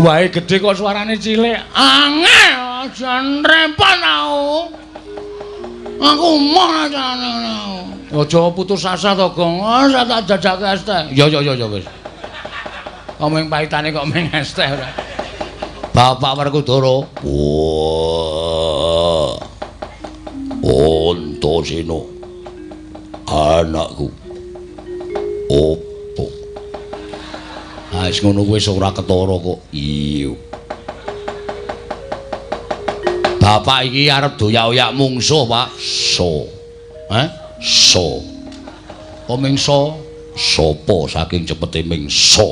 Speaker 2: Wae gedhe kok suarane cilik. Angel, jan repot aku. Aku moh jane. Aja putus asa to, Gong. Ora tak jajake es teh.
Speaker 1: Ya ya ya ya wis.
Speaker 2: Kok mung pahitane kok mung es teh ora.
Speaker 1: Bapak Werkudara. Wah. Antasena. Anakku. Opo? Ah, wis ngono kuwi wis ora ketara kok. Iya. Bapak iki arep doyak-oyak mungsuh, Pak. So. Hah? So. Apa mingsa? Sopo saking cepete mingsa.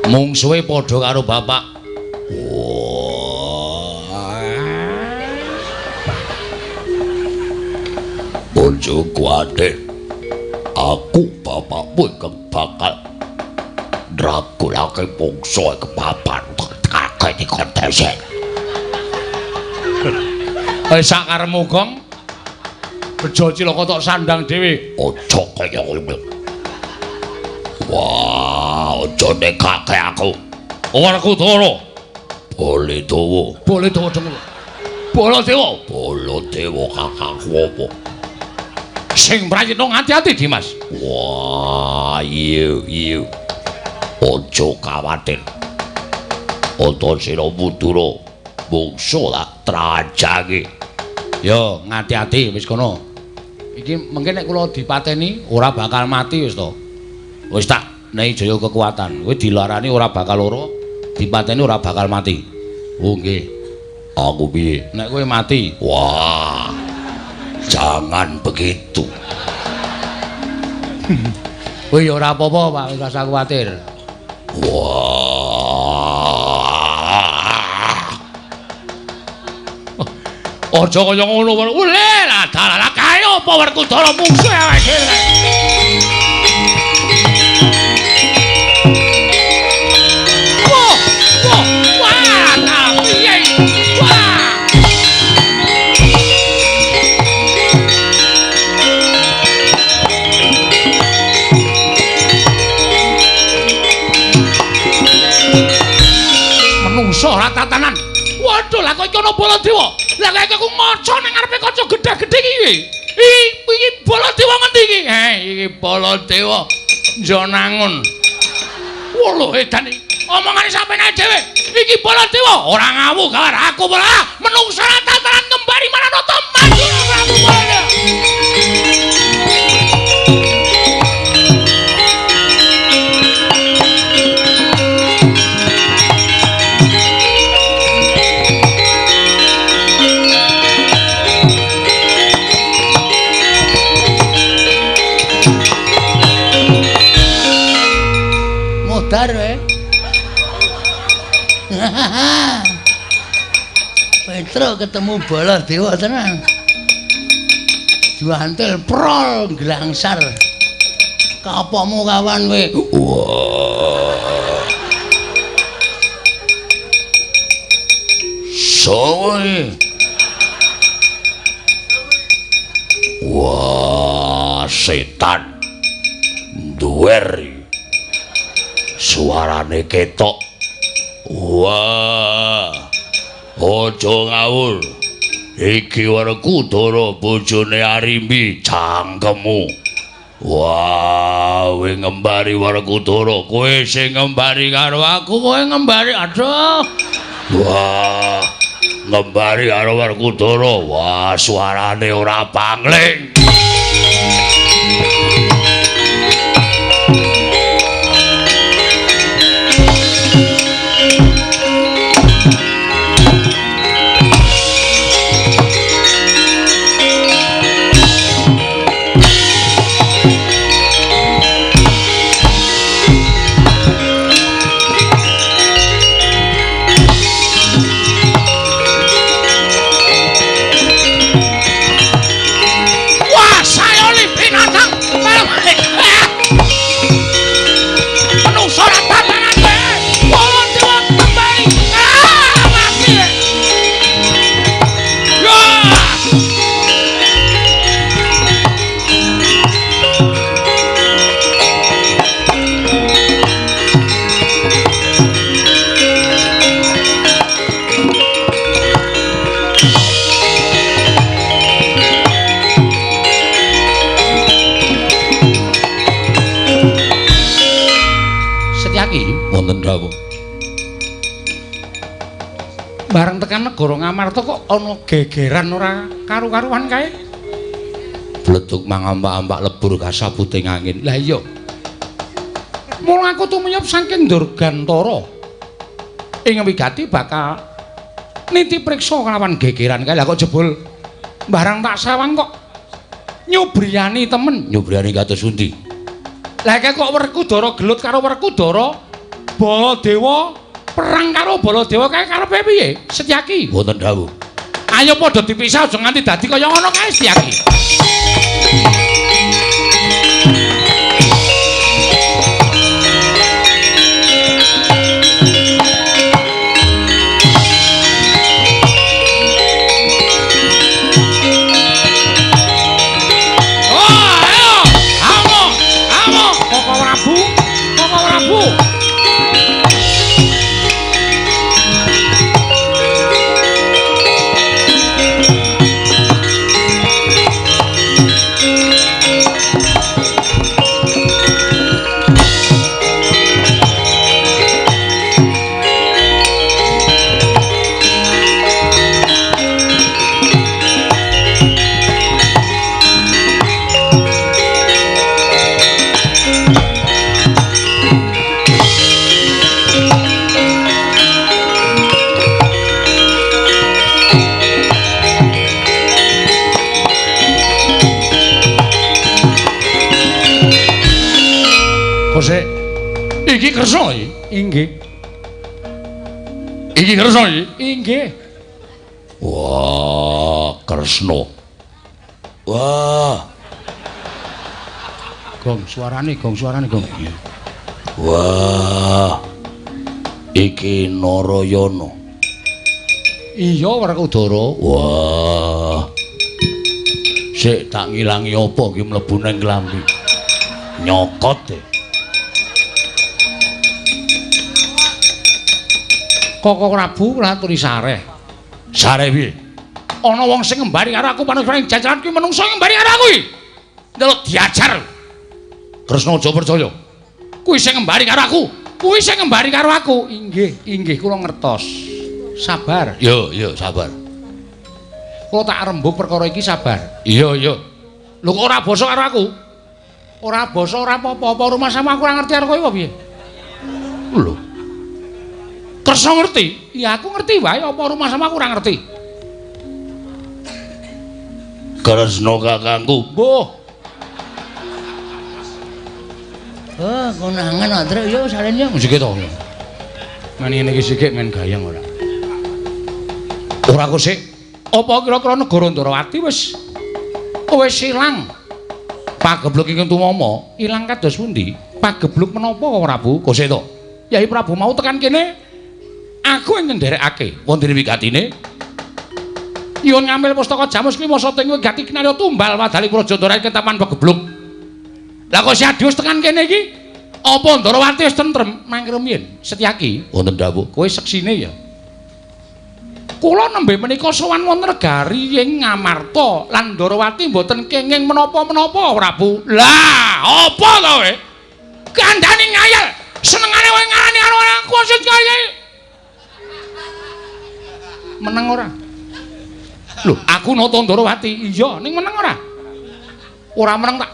Speaker 1: Mungsuhe padha karo bapak. Wah. Bojo kuwatir. Aku bapakmu ingkang bakal ndragulake bangsa kepapan kakek dikontesen.
Speaker 2: Wis sak karepmu, Gong. Bejo cilaka tok sandang dhewe.
Speaker 1: Aja kaya ngono. Wah, aja nekake aku. Werkudara. Baladewa.
Speaker 2: Baladewa dengkul. Baladewa.
Speaker 1: Baladewa kakangku apa?
Speaker 2: Sing prayitna ngati-ati, Dimas.
Speaker 1: Wah, iya, iya. Aja kawatir. Antasena Madura mungsu tak trajange.
Speaker 2: Yo, ngati-ati wis kono. Iki mengke nek kula dipateni ora bakal mati wis to. Wis tak nehi jaya kekuatan. Kowe dilarani ora bakal lara, dipateni ora bakal mati. Oh nggih.
Speaker 1: Aku piye?
Speaker 2: Nek kowe mati.
Speaker 1: Wah. Jangan begitu.
Speaker 2: Kowe ya ora apa-apa, Pak, ora usah kuwatir.
Speaker 1: Wah.
Speaker 2: Aja kaya ngono. Ule lah dalah kae apa Werkudara mungsuh awake dhewe. Wah, wah, wah, dalah piye? Wah. Menungso ora tatanan. Waduh, lah kok iki ana Baladewa. Lah kok aku ngaca ning ngarepe kaca gedhe-gedhe iki. Iki Baladewa ngendi iki? Iki Baladewa Njonangun. Wah, edan iki. Omongane sampeyan dhewe. Iki Baladewa ora ngawu karo aku malah menungso ora tatanan kembali Maranata maju Prabu Baladewa.
Speaker 4: Modar eh. Petro ketemu Baladewa tenan. Juantil prol glangsar. Kapomu kawan kowe?
Speaker 1: Wah. Sowe. Wah, setan. Duwer. Suarane ketok. Wah. Aja ngawur. Iki Werkudara bojone Arimbi cangkemmu. Wah, kowe ngembari Werkudara, kowe sing ngembari karo aku,
Speaker 2: kowe ngembari. Aduh.
Speaker 1: Wah, ngembari karo Werkudara. Wah, suarane ora pangling. Wonten dawuh.
Speaker 2: Bareng tekan negara Ngamarta kok ana gegeran ora karu-karuan kae.
Speaker 1: Bledug mangampak-ampak lebur kasabuting angin.
Speaker 2: Lah iya. Mula aku tumiyop saking Durgantara. Ing wigati bakal niti priksa kelawan gegeran kae. Lah kok jebul barang tak sawang kok nyubriyani temen.
Speaker 1: Nyubriyani kados pundi?
Speaker 2: Lah kae kok Werkudara gelut karo Werkudara, Baladewa perang karo Baladewa kae karepe piye? Setyaki.
Speaker 1: Wonten dawuh.
Speaker 2: Ayo padha dipisah aja nganti dadi kaya ngono kae Setyaki. Iki Kresna iki? Inggih.
Speaker 1: Iki Kresna iki?
Speaker 2: Inggih.
Speaker 1: Wah, Kresna. Wah.
Speaker 2: Gong suarane, gong suarane, gong.
Speaker 1: Wah. Iki Narayana.
Speaker 2: Iya, Werkudara.
Speaker 1: Wah. Sik tak ngilangi apa iki mlebu nang klambi. Nyokot e.
Speaker 2: Koko Prabu laturi sareh.
Speaker 1: Sareh piye?
Speaker 2: Ana wong sing ngembari karo aku panusane jajaran kuwi menungso ngembari karo aku iki. Ndelok diajar.
Speaker 1: Kresna aja percaya.
Speaker 2: Kuwi sing ngembari karo aku. Kuwi sing ngembari karo aku. Inggih, inggih kula ngertos. Sabar.
Speaker 1: Yo, yo, sabar.
Speaker 2: Kula tak rembug perkara iki sabar.
Speaker 1: Iya, iya.
Speaker 2: Lho kok ora basa karo aku? Ora basa ora apa-apa, rumah sama aku ora ngerti karo kowe apa piye?
Speaker 1: Lho.
Speaker 2: Kresna ngerti? Ya aku ngerti wae, apa rumah sama aku ora ngerti.
Speaker 1: Kresna kakangku.
Speaker 2: Mbuh.
Speaker 4: Oh, konangan kok, Truk. Yo salen yo.
Speaker 2: Sik to. Men ngene iki sik men gayeng ora. Ora kok sik. Apa kira-kira negara Ndrawati wis ilang? Pagebluk ingkang tumama ilang kados pundi? Pagebluk menapa Prabu?
Speaker 1: Kok sik to?
Speaker 2: Yai Prabu mau tekan kene aku ingkang nderekake.
Speaker 1: Wonten wigatine
Speaker 2: nyuwun ngambil pustaka Jamus Klima Sata ing wigati kinarya tumbal wadaling Praja Ndrawati ketaman pagebluk. Lah kok si Adi wis tekan kene iki? Apa Ndrawati wis tentrem? Mangke rumiyin Setyaki.
Speaker 1: Wonten dawuh.
Speaker 2: Kowe seksine ya. Kula nembe menika sowan wonten negari ing Ngamarta lan Ndrawati mboten kenging menapa-menapa Prabu. Lah, apa to kowe? Kandhane ngayal. Senengane kowe ngarani karo aku sing kaya. Meneng ora? Lho, aku nata Ndrawati. Iya, ning meneng ora? Ora meneng tak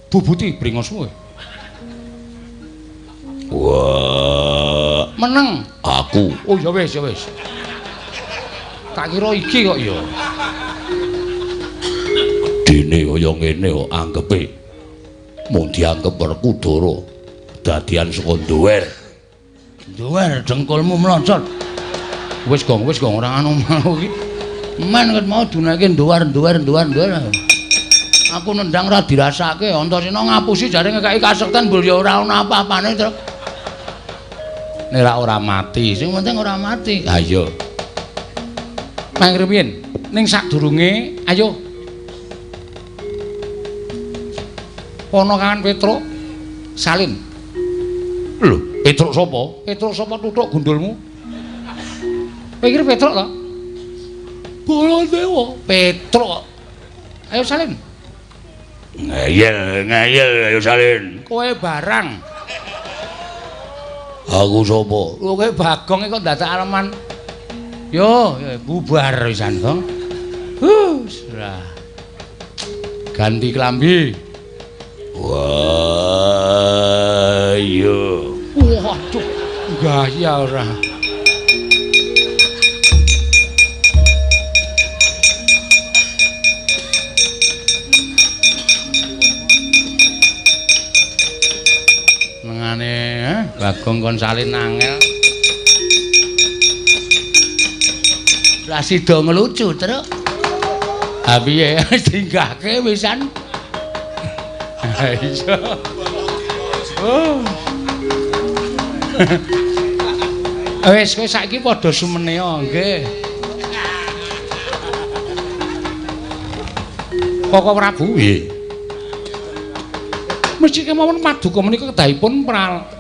Speaker 2: bubuti bringosmu kowe.
Speaker 1: Wah,
Speaker 2: meneng
Speaker 1: aku.
Speaker 2: Oh ya wis, ya wis. Tak kira iki kok ya.
Speaker 1: Gedene kaya ngene kok anggepe mung dianggep Werkudara dadian saka nduwer.
Speaker 4: Nduwer dengkulmu mlocot.
Speaker 2: Wis gong ora anu mau iki.
Speaker 4: Men ket mau dunake nduwer. Aku nendang ora dirasake, Antasena ngapusi jare ngekeki kasekten mbul ya ora ana apa-apane, Truk.
Speaker 2: Nek ora mati,
Speaker 4: sing penting ora mati.
Speaker 2: Ha iya. Mang rumiyin, ning sadurunge ayo. Ponokawan Petruk salin.
Speaker 1: Lho, Petruk sapa?
Speaker 2: Petruk sapa tuthuk gundulmu? Kowe iki Petruk to? Baladewa, Petruk. Ayo salin.
Speaker 1: Ngeyel, ngeyel ayo salin.
Speaker 2: Kowe barang.
Speaker 1: Aku sapa?
Speaker 2: Lho kowe Bagong kok dadak aleman.
Speaker 4: Yo, bubar wisan, Gong. Lah. Ganti klambi.
Speaker 1: Wah, yo.
Speaker 2: Waduh, gaya ora.
Speaker 4: Mengane, Bagong kon salin angel. Lah sida ngelucu, Truk. Ha piye dinggahke wisan. Ha iya. Oh. Wis kowe saiki padha sumene nggih.
Speaker 2: Koko Prabu nggih. Mesti kemawon paduka menika kedahipun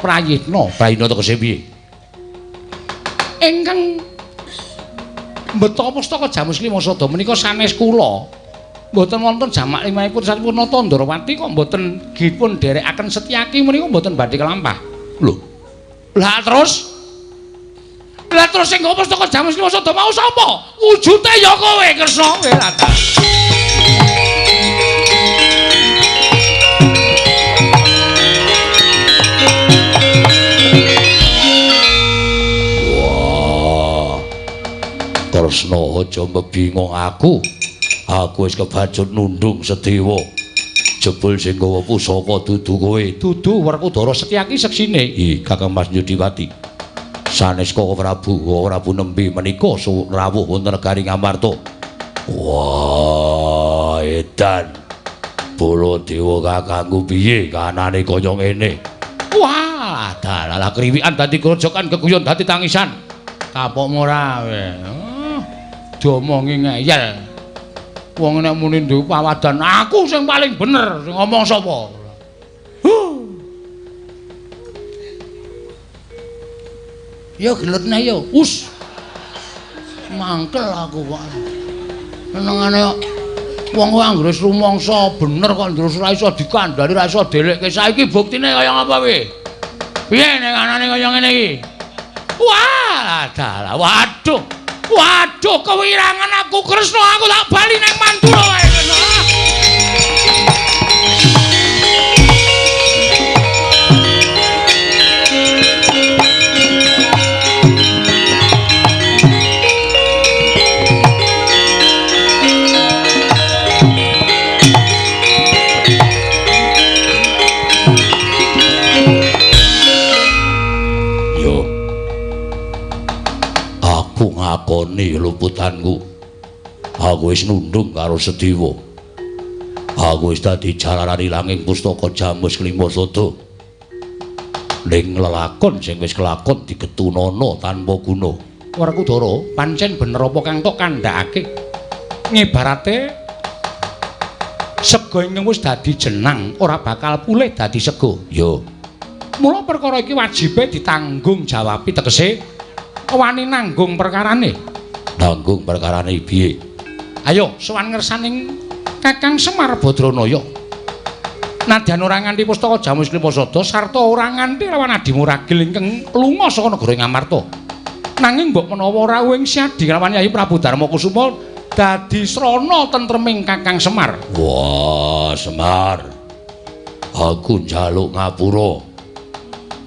Speaker 2: prayitna.
Speaker 1: Prayitna tegese piye?
Speaker 2: Ingkang mbeta pustaka Jamus Lima Sada menika sanes kula. Mboten wonten jamak limahipun sampurna Tandrawati kok mboten dipun dherekaken Setyaki menika mboten badhe kelampah.
Speaker 1: Lho.
Speaker 2: Lah terus? Lah terus sing nggawa pustaka Jamus Lima Sada mau sapa? Wujute ya kowe Kresna kowe lah.
Speaker 1: Wah. Kresna aja mbebingung aku. Aku wis kebacut nundung Sedewa. Jebul sing nggawa pusaka dudu kowe.
Speaker 2: Dudu Werkudara Setyaki seksine.
Speaker 1: Ih, Kakang Mas Nyudipati. Sanes Koko Prabu, Koko Prabu nembe menika rawuh wonten negari Ngamarta. Wah, edan. Baladewa kakangku piye kanane kaya ngene?
Speaker 2: Wah, dalah kriwikan dadi grojokan keguyon dadi tangisan. Kapokmu ora kowe. Diomongi ngeyel. Wong nek muni duwe pawadan, aku sing paling bener, sing ngomong sapa?
Speaker 4: Ya gelut neh ya. Us. Mangkel aku kok. Senengane wong kok anggere rumangsa bener kok terus ora iso dikandhani, ora iso delekke. Saiki buktine kaya ngapa piye? Piye nek anane kaya ngene iki?
Speaker 2: Wah, dalah waduh. Waduh, kewirangan aku Kresna, aku tak bali nang Mandura wae Kresna.
Speaker 1: Aku ngakoni luputanku. Aku wis nundung karo Sedewa. Aku wis dadi jalaran ilanging pustaka Jamus Klima Sada. Ning lelakon sing wis kelakon digetunana tanpa guna.
Speaker 2: Werkudara, pancen bener apa kang tok kandhakake? Ngibarate sega ingkang wis dadi jenang ora bakal pulih dadi sega.
Speaker 1: Yo.
Speaker 2: Mula perkara iki wajibe ditanggung jawabi, tegese wani nanggung perkarane.
Speaker 1: Nanggung perkarane piye?
Speaker 2: Ayo sowan ngersaning Kakang Semar Badranaya. Nadyan ora nganti pustaka Jamus Klima Sada sarta ora nganti lawan adimu ragil ingkang lunga saka negara Ngamarta. Nanging mbok menawa rawuhing Siadi lawan Yayi Prabu Darma Kusuma dadi srana tentreming Kakang Semar.
Speaker 1: Wah, Semar. Aku njaluk ngapura.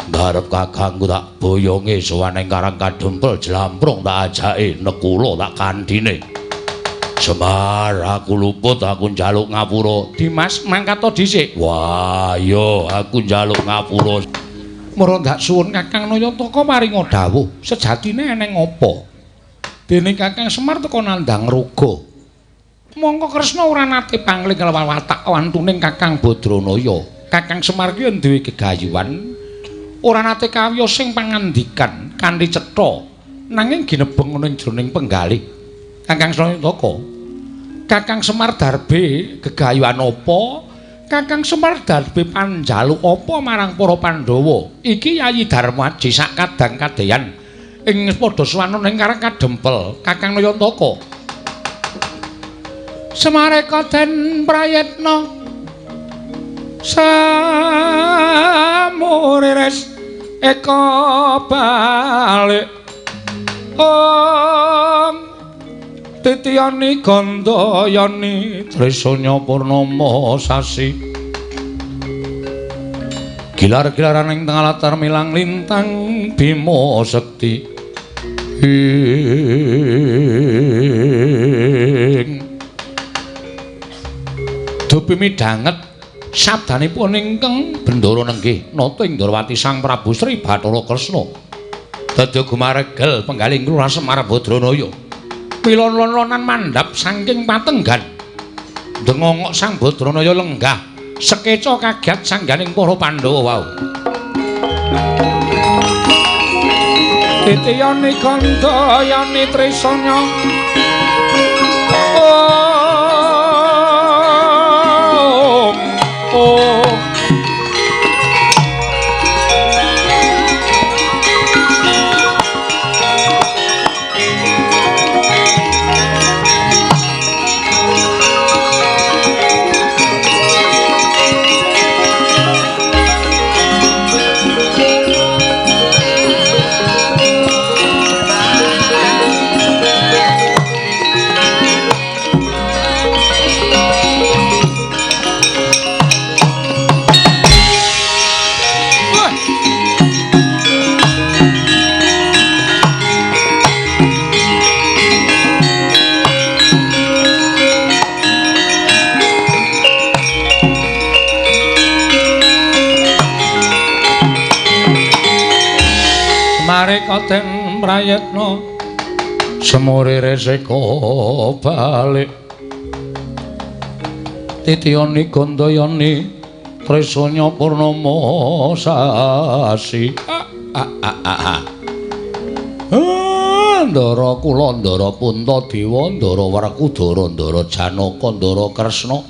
Speaker 1: Ngarep kakangku tak boyonge sowan ing Karang Kadempel jlamprung tak ajake nekula tak kandhine. Semar, aku luput, aku njaluk ngapura.
Speaker 2: Dimas, mangkat dhisik.
Speaker 1: Wah, iya, aku njaluk ngapura.
Speaker 2: Mara ndak suwun Kakang Nayantaka paringa dawuh, sejatine eneng apa? Dene Kakang Semar teka nandhang roga. Mongko Kresna ora nate pangling kelawan watak wantuning Kakang Badranaya. Kakang Semar ki duwe gegayuhan, ora nate kawiyos sing pangandikan kanthi cetha, nanging ginebeng ana ing jroning penggalih. Kakang Nayantaka, Kakang Semar darbe gegayuhan apa? Kakang Semar darbe panjaluk apa marang para Pandhawa? Iki Yayi Darmaji sak kadang kadeyan ing padha sowan ing Karang Kadempel. Kakang Nayantaka, Semareka den prayitna samurires eka balik. Om Titiyani Gandayani Trisanya Purnama sasi gilar-gilaran ing tengah latar milang lintang Bima Sekti ing dupi midhanget sabdanipun ingkang Bendara nenggih nata ing Ndrawati Sang Prabu Sri Bathara Kresna dadi gumaregel penggaling Lurah Semar Badranaya milon-lonan mandhap saking patenggan dengongok Sang Badranaya lenggah sekeca kaget sangganing para Pandhawa wau. Titiyani Gandayani Trisanya Om Om Mareka den prayitna semure reseka balik Titiyani Gandayani Trisanya Purnama sasi. Ndara kula ndara Puntadewa ndara Werkudara ndara Janaka ndara Kresna.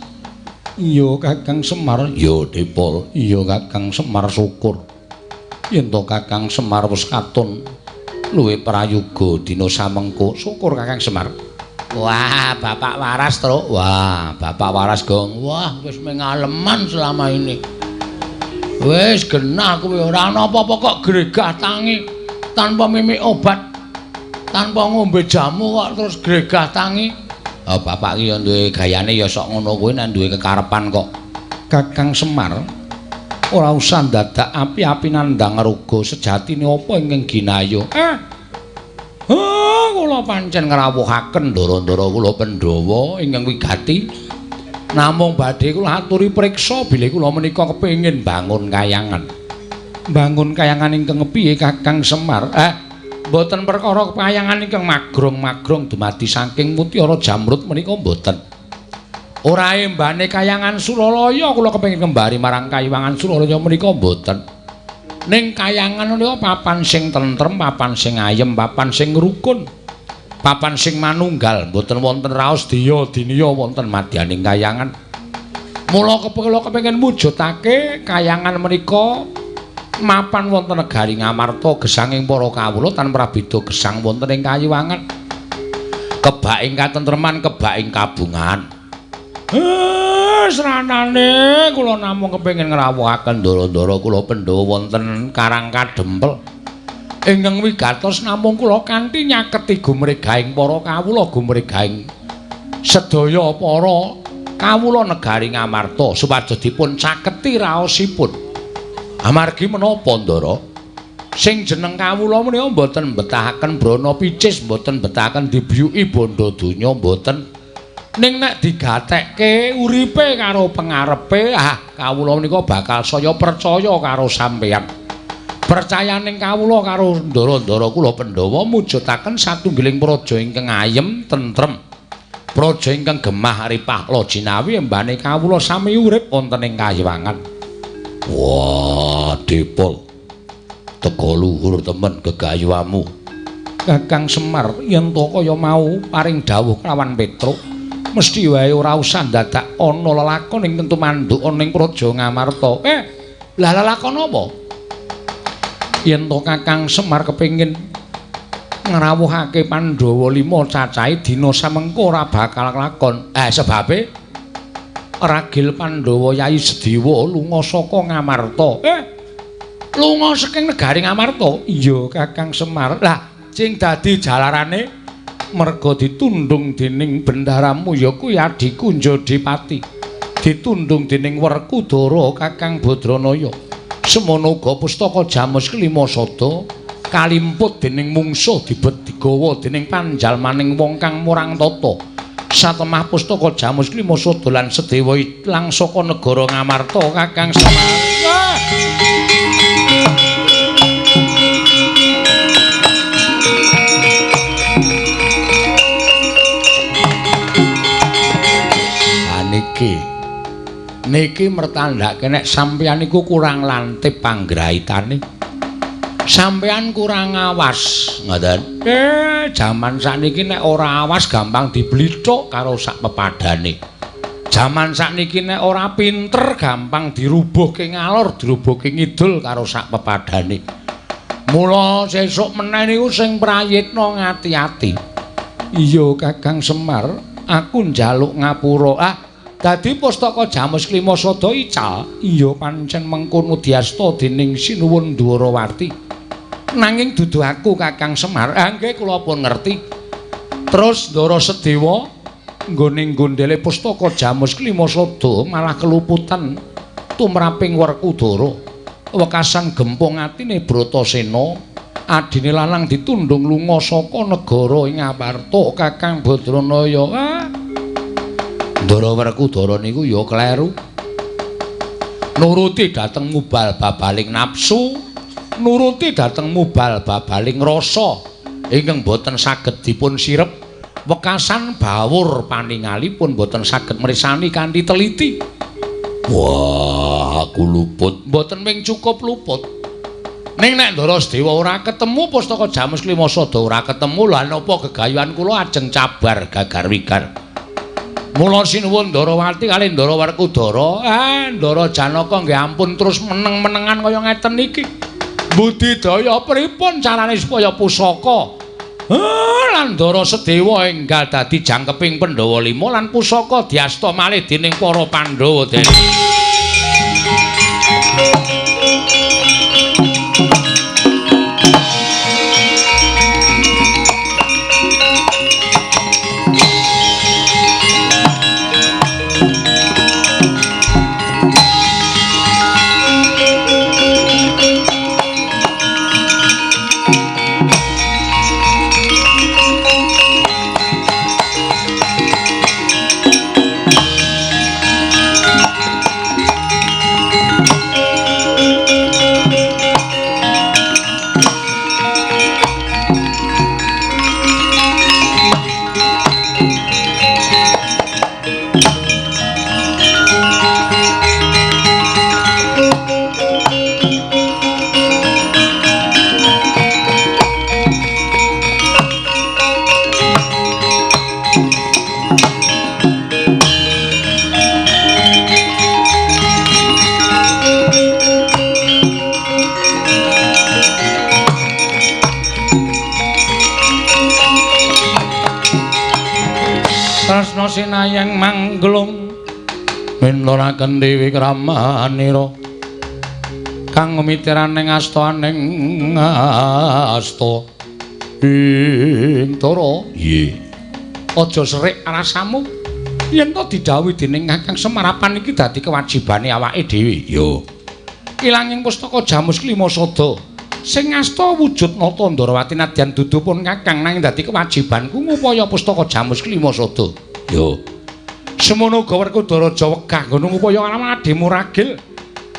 Speaker 2: Iya Kakang Semar. Ya Dipol. Iya Kakang Semar syukur. Yen to Kakang Semar wis katon luwih prayoga dina samengko. Syukur Kakang Semar. Wah, Bapak waras, Truk. Wah, Bapak waras, Gong. Wah, wis mengaleman selama ini. Wis genah kuwi ora ana apa-apa kok gregah tangi tanpa mimik obat, tanpa ngombe jamu kok terus gregah tangi. Oh, Bapak ki ya duwe gayane ya sok ngono kuwi nek duwe kekarepan kok. Kakang Semar ora usah dadak api-api nandhang ruga sejatine apa ingkang ginayo. Kula pancen ngrawuhaken ndara-ndara kula Pandhawa ingkang wigati. Namung badhe kula aturi priksa bilih kula menika kepengin bangun kayangan. Bangun kayangan ingkang piye Kakang Semar? Mboten perkara kayangan ingkang magrong-magrong dumadi saking mutiara jamrut menika mboten. Ora embane kayangan Suralaya kula kepengin kembali marang kayiwangan Suralaya menika mboten. Ning kayangan menika papan sing tentrem, papan sing ayem, papan sing rukun, papan sing manunggal, mboten wonten raos diya diniya wonten madyaning kayangan. Mula kula kepengin mujudake kayangan menika mapan wonten negari Ngamarta gesanging para kawula tan prabida gesang wonten ing kayiwangan. Kebak ing katentreman, kebak ing kabungan. Sranane kula namung kepengin ngrawuhaken ndara-ndara kula Pandhawa wonten Karang Kadempel. Ingkang wigatos namung kula kanthi nyaketi gumregahing para kawula, gumregahing sedaya para kawula negari Ngamarta supados dipun caketi raosipun. Amargi menapa, Ndara? Sing jeneng kawula menika mboten mbetahaken brana picis, mboten mbetahaken dibiyuki bondo donya, mboten. Ning nek digatekke uripe karo pengarepe, kawula menika bakal saya percaya karo sampeyan. Percayaning kawula karo ndara-ndara kula Pandhawa mujudaken satunggiling praja ingkang ayem tentrem. Praja ingkang gemah ripah lajinawi embane kawula sami urip wonten ing kayiwangan. Wah, Dipol. Tega luhur temen gegayuhamu. Kakang Semar yen to kaya mau paring dawuh kelawan Petruk, mesti wae ora usah dadak ana lelakon ing tentu manduk ana ing praja Ngamarta. Lah lelakon apa? Yen to Kakang Semar kepengin ngrawuhake Pandhawa 5 cacahe dina samengko ora bakal lakon. Sebabe ragil Pandhawa Yayi Sediwa lunga saka Ngamarta. Lunga saking negari Ngamarta? Iya Kakang Semar. Lah Sing dadi jalarane merga ditundung dening bendaramu ya kuwi adhiku Njodipati. Ditundung dening Werkudara Kakang Badranaya. Semono uga pustaka Jamus Kelima Sada kalimput dening mungsuh dibet digawa dening panjalmaning wong kang murang tata. Satemah pustaka Jamus Kelima Sada lan Sedewa ilang saka negara Ngamarta Kakang Semar.
Speaker 4: Niki niki mertandhake nek sampeyan niku kurang lantip panggraitane.
Speaker 2: Sampeyan kurang awas,
Speaker 4: ngoten.
Speaker 2: Jaman sakniki nek ora awas gampang diblithuk karo sak pepadane. Jaman sakniki nek ora pinter gampang dirubuhke ngalor, dirubuhke ngidul karo sak pepadane. Mula sesuk meneh niku sing prayitna ngati-ati. Iya Kakang Semar, aku njaluk ngapura. Ah, dadi pustaka Jamus Klima Sada ical. Iya pancen mengkono diasta dening Sinuwun Dwarawati. Nanging dudu aku Kakang Semar. Ah nggih kula pun ngerti. Terus Ndara Sedewa nggone gondele pustaka Jamus Klima Sada malah keluputan tumraping Werkudara. Wekasan gempung atine Bratasena, adine lanang ditundung lunga saka negara ing Ngamarta Kakang Badranaya. Ah
Speaker 4: Ndara Werkudara niku ya kleru.
Speaker 2: Nuruti dhateng mubal babaling nafsu, nuruti dhateng mubal babaling rasa ingkang boten saged dipun sirep. Wekasan bawur paningalipun boten saged mresani kanthi teliti.
Speaker 1: Wah, aku luput.
Speaker 2: Boten ming cukup luput. Ning nek Ndara Sedewa ora ketemu pustaka Jamus Klima Sada ora ketemu, lha napa gegayuhan kula ajeng cabar gagar wigar. Mula sinuwun Ndarawati kalih Ndara Werkudara, Ndara Janaka nggih ampun terus meneng-menengan kaya ngeten iki. Budidaya pripun carane supaya pusaka lan Ndara Sedewa enggal dadi jangkeping Pandhawa 5 lan pusaka diasta malih dening para Pandhawa dene. Tresna sinayang mangglung
Speaker 4: minturaken dewi kramanira kang mitiraning astaning asta ing Ndara.
Speaker 1: Nggih.
Speaker 2: Aja serik rasamu. Yen to didhawuhi dening Kakang Semar apan iki dadi kewajibane awake dhewe.
Speaker 1: Yo.
Speaker 2: Ilanging pustaka Jamus Klima Sada sing asta wujud nata Ndarawati nadyan dudu pun Kakang nanging dadi kewajibanku ngupaya pustaka Jamus Klima Sada.
Speaker 1: Yo.
Speaker 2: Semono uga Werkudara aja wegah nggon ngupaya adhimu ragil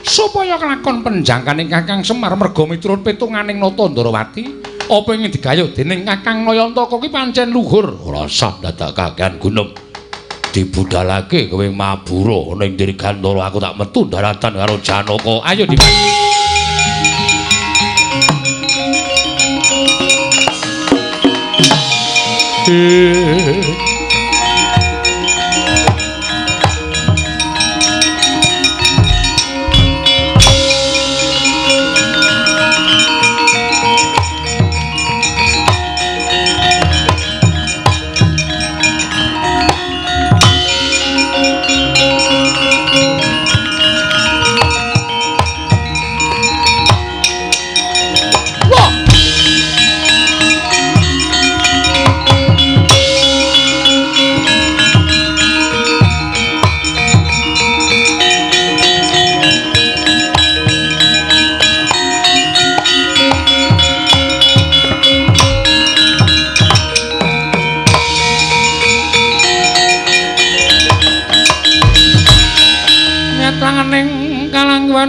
Speaker 2: supaya kelakon penjangkaning Kakang Semar merga miturut pitunganing nata Ndarawati apa ing digayuh dening Kakang Nayantaka ki pancen luhur.
Speaker 1: Ora sah dadak kakean gunem. Dibudalake kowe mabura ning Dirgantara, aku tak metu daratan karo Janaka.
Speaker 2: Ayo Dimas. Wah!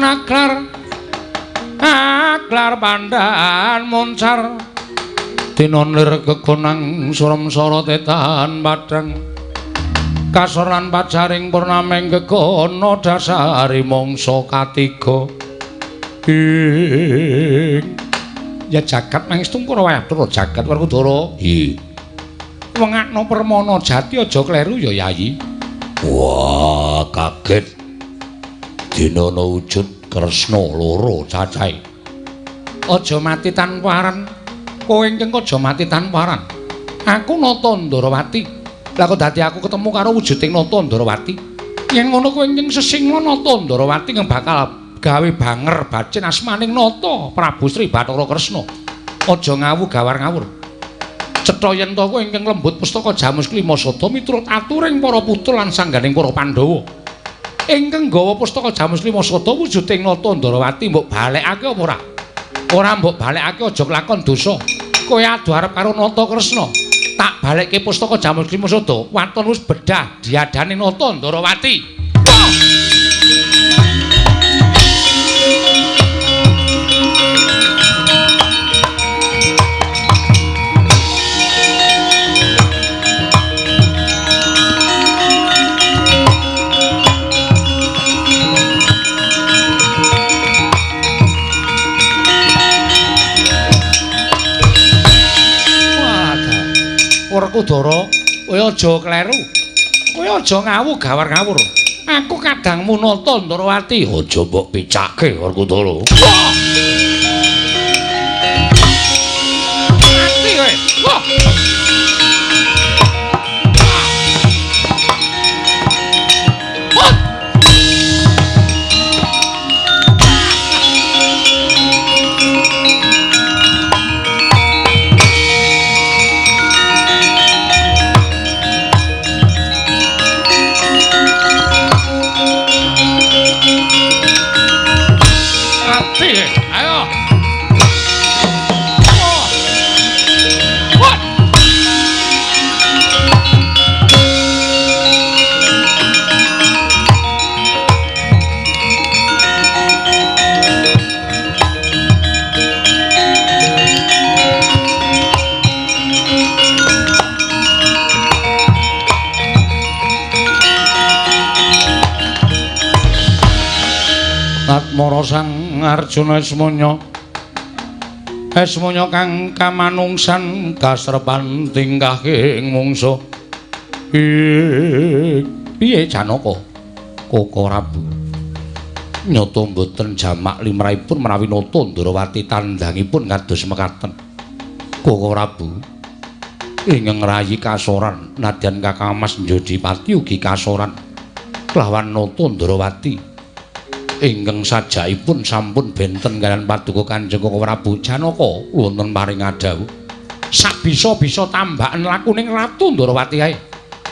Speaker 2: Aklar aklar pandan moncar dina lir kegonang surem tetan padhang kasor lan pacaring purnameng gegono dasari mangsa katiga ing ya jagat mangestu Kurawa Bathara jagat Werkudara.
Speaker 1: Iya.
Speaker 2: Wengakno permana jati aja kleru ya Yayi.
Speaker 1: Wah, kaget. Dina ana wujud Kresna loro cacahe.
Speaker 2: Aja mati tanpa aran. Kowe ingkang aja mati tanpa aran. Aku Nata Ndorowati. Lah kok dadi aku ketemu karo wujuding Nata Ndorowati. Yen ngono kowe ingkang sesingla Nata Ndorowati kang bakal gawe banger bacin asmaning Nata Prabu Sri Bathara Kresna. Aja ngawu gawar ngawur. Cetha yen to kowe ingkang lembut pustaka Jamus Klima Sada miturut aturing para putra lan sangganing para Pandhawa. Ingkang gawa pustaka Jamus Klima Sada wujuding Nata Ndorowati mbok balekake apa ora? Ora mbok balekake aja kelakon dosa. Kowe adu arep karo Nata Kresna. Tak balekke pustaka Jamus Klima Sada, waton wis bedah diadane Nata Ndorowati. Werkudara, kowe aja kleru. Kowe aja ngawu gawar ngawur. Aku kadangmu Nata Ndorowati.
Speaker 1: Aja mbok picake Werkudara.
Speaker 2: Mati kowe. Wah. Atmara Sang Arjuna Esmanya Esmanya kang kamanungsan kasrepan tingkahing mungsa. Piye Janaka? Koko Prabu. Nyata mboten jamak limrahipun menawi Nata Ndorowati tandangipun kados mekaten. Koko Prabu ingkang ngrayi kasoran nadyan Kakang Mas Njodipati ugi kasoran kelawan Nata Ndorowati. Ingkang sajakipun sampun benten kaliyan paduka Kanjeng Koko Prabu Janaka wonten paring adhawuh sabisa-bisa tambahan lakuning Ratu Ndorowati kae.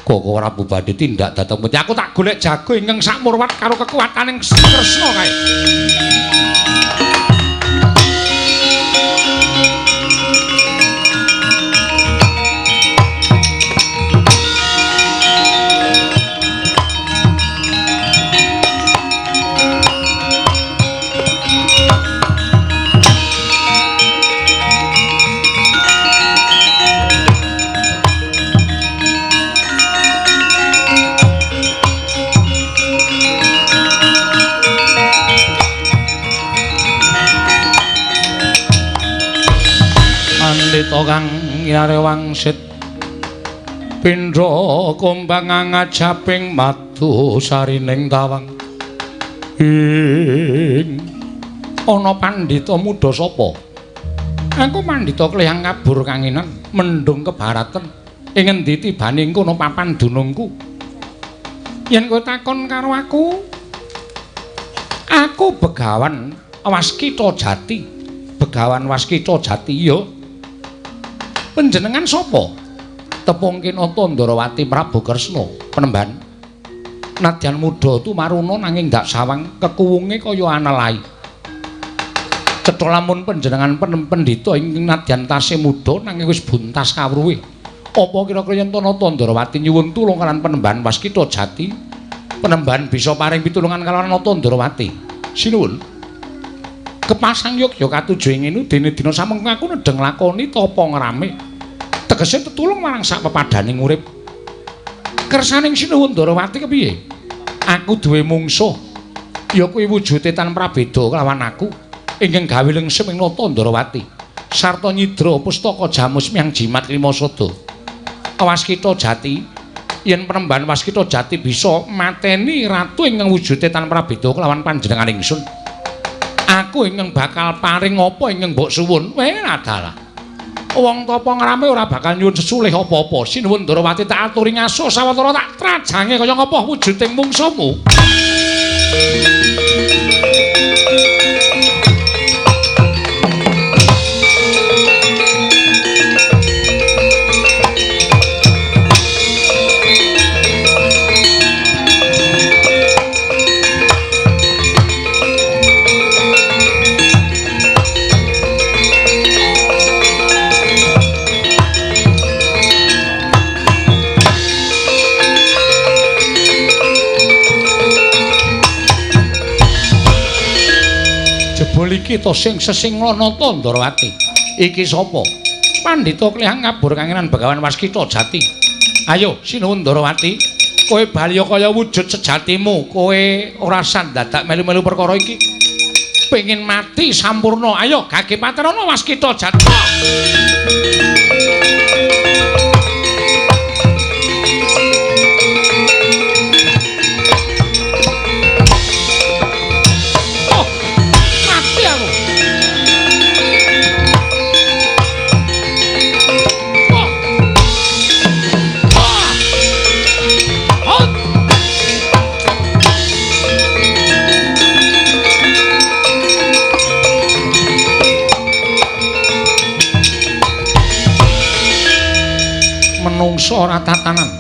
Speaker 2: Koko Prabu badhe tindak dhateng pundi? Aku tak golek jago ingkang sakmurwat karo kekuwataning Kresna kae. Pandhita kang yare wangsit pindha kumbang ngajaping madu sarining tawang. Ing ana pandhita muda sapa? Aku pandhita kleyang kabur kanginan mendung kebaratan. Ing endi tibane kono papan dunungku? Yen kowe takon karo aku, aku Begawan Waskita Jati. Begawan Waskita Jati ya. Panjenengan sapa? Tepung Nata Ndorowati Prabu Kresna penemban. Nadyan muda tumaruna nanging ndak sawang kekuwunge kaya anelai. Cetha lamun panjenengan pendhita ingkang nadyan tasih muda nanging wis buntas kawruhe. Apa kira-kira yen Nata Ndorowati nyuwun tulung kaliyan penemban Waskita Jati, penemban bisa paring pitulungan kalawan Nata Ndorowati? Sinuwun. Kepasang yogya katuju ing ngene dene dina samengko aku nedheng lakoni tapa ngrame. Tegese tetulung marang sak pepadaning urip. Kersaning Sinuwun Ndarawati kepiye? Aku duwe mungsuh. Ya kuwi wujude tan prabeda kelawan aku ingkang gawe lengsem ing Nata Ndarawati. Sarta nyidra pustaka Jamus Miang Jimat Lima Sada. Waskita Jati, yen penemban Waskita Jati bisa mateni ratu ingkang wujude tan prabeda kelawan panjenengan ingsun. Aku ingkang bakal paring apa ingkang mbok suwun. Weh adalah. Wong tapa ngrame ora bakal nyuwun sesulih apa-apa. Sinuwun Ndarawati tak aturi ngaso sawetara tak trajange kaya ngapa wujuding mungsuhmu. Jebul iki to sing sesingla Nata Ndarawati. Iki sapa? Pandhita klihang ngabur kangenan Begawan Waskita Jati. Ayo Sinuwun Ndarawati, kowe bali kaya wujud sejatimu, kowe ora sandadak melu-melu perkara iki. Pengin mati sampurna. Ayo gage paterana Waskita Jati. Menungso ora tatanan.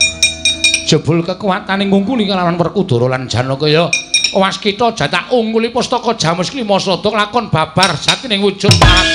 Speaker 2: Jebul kekuatane ngungkuli kalawan Werkudara lan Janaka ya Waskita jatak ungkuli pustaka Jamus Lima Sada lakon babar jatining wujud marang.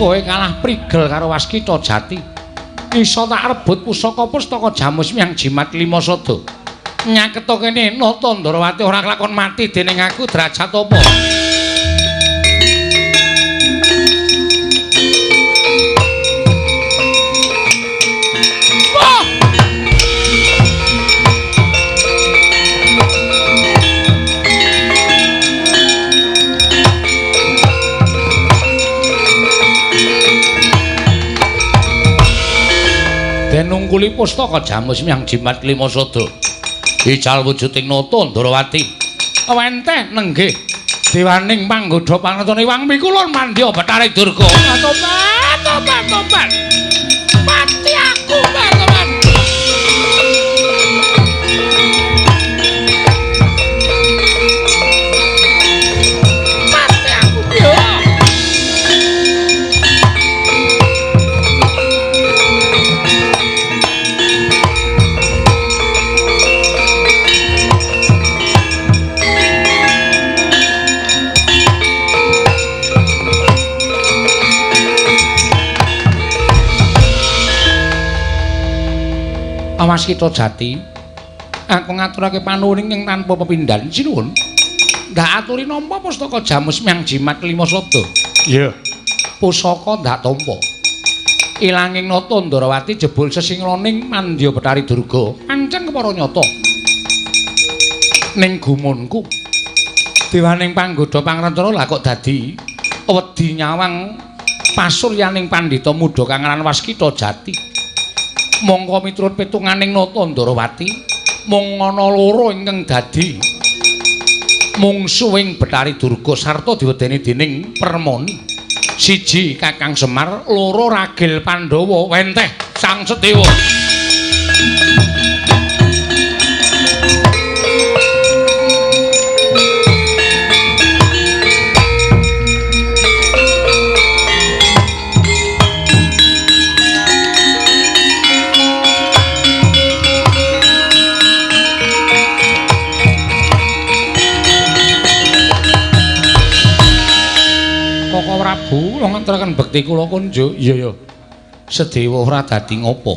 Speaker 2: Kowe kalah prigel karo Waskita Jati. Iso tak rebut pusaka-pustaka Jamus Miang Jimat Lima Sada. Nyaketa kene Nata Ndarawati ora kelakon mati dening aku derajat apa? Nungkuli pustaka Jamus Miang Jimat Lima Sada. Ical wujuding Nata Ndarawati. Wenteh nenggih dewaning panggodha pangetone Wang Mikulun mandya Bathari Durga. Tobat, tobat, tobat. Mati aku, tobat. Mati aku, yo. Waskita Jati, aku ngaturake panuwun ingkang tanpa pepindhan. Sinuwun. Ndak aturi nampa pustaka Jamus Miang Jimat Lima Sada. Iya. Pusaka ndak tampa. Ilanging Nata Ndarawati jebul sesinglaning mandya Bathari Durga. Pancen kepara nyata. Ning gumunku dewaning panggodha pangrencana lah kok dadi wedi nyawang pasuryaning pandhita muda kang aran Waskita Jati. Mongko miturut pitunganing Nata Ndarawati mung ana loro ingkang dadi Mungsuhing Bathari Durga sarta diwedeni dening Permoni. Siji Kakang Semar, loro Ragil Pandhawa, wenteh Sang Sedewa. Koko Prabu, kula ngaturaken bekti kula kunjuk. Iya ya. Sedewa ora dadi ngopo.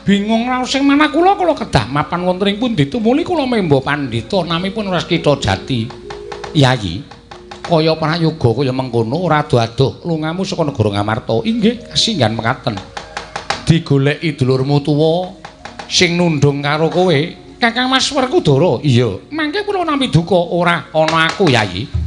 Speaker 2: Bingung raos sing manah kula, kula kedah mapan wonten ing pundi tumuli kula memba pandhita namipun Waskita Jati. Yayi, kaya prayoga kaya mengkono ora adoh-adoh lungamu saka negara Ngamarta. Inggih, kasinggan mekaten. Digoleki dulurmu tuwa sing nundung karo kowe, Kakang Mas Werkudara. Iya, mangke kula nampi duka ora ana aku, Yayi.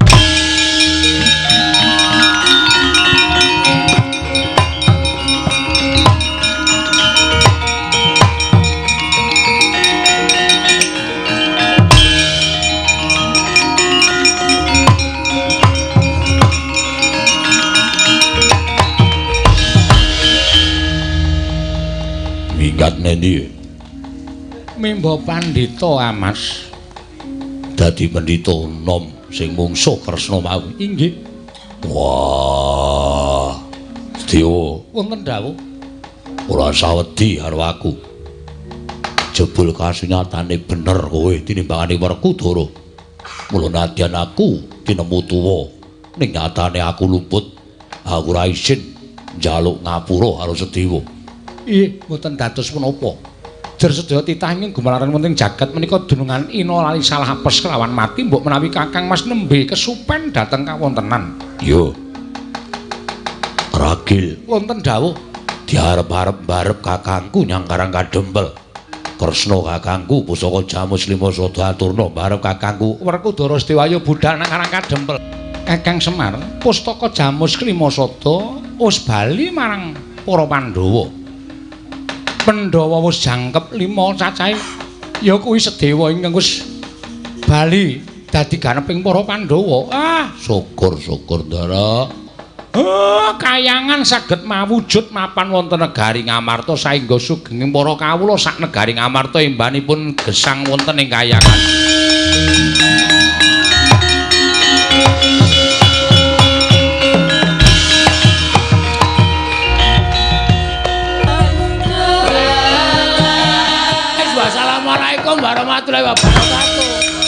Speaker 1: Minggat nendi?
Speaker 2: Mimba pandhita, Mas.
Speaker 1: Dadi pendhita nom sing mungsuh Kresna mau.
Speaker 2: Inggih.
Speaker 1: Wah. Sedewa,
Speaker 2: wonten dawuh.
Speaker 1: Ora sawedi karo aku. Jebul kasunyatane bener kowe tinimbangane Werkudara. Mula nadyan aku tinemu tuwa, ning nyatane aku luput. Aku ora isin njaluk ngapura karo Sedewa.
Speaker 2: Ih, mboten dados menapa. Jer sedaya titah ingkang gumelaran wonten jagat menika dunungan ina lali salah apes kelawan mati mbok menawi Kakang Mas nembe kesupen dhateng kawontenan.
Speaker 1: Yo. Ragil,
Speaker 2: wonten dawuh.
Speaker 1: Diarep-arep barep kakangku nyang Karang Kadempel. Kresna kakangku pusaka Jamus Lima Sada aturna barep kakangku
Speaker 2: Werkudara Sedewa budhal nang Karang Kadempel. Kakang Semar, pustaka Jamus Lima Sada wis bali marang para Pandhawa. Pandhawa wis jangkep 5 cacahe ya kuwi Sedewa ingkang wis bali dadi ganeping para Pandhawa. Ah,
Speaker 1: syukur-syukur Ndara.
Speaker 2: Oh, kayangan saged mawujud mapan wonten negari Ngamarta saengga sugenging para kawula sak negari Ngamarta embanipun gesang wonten ing kayangan. Wassalamualaikum warahmatullahi wabarakatuh.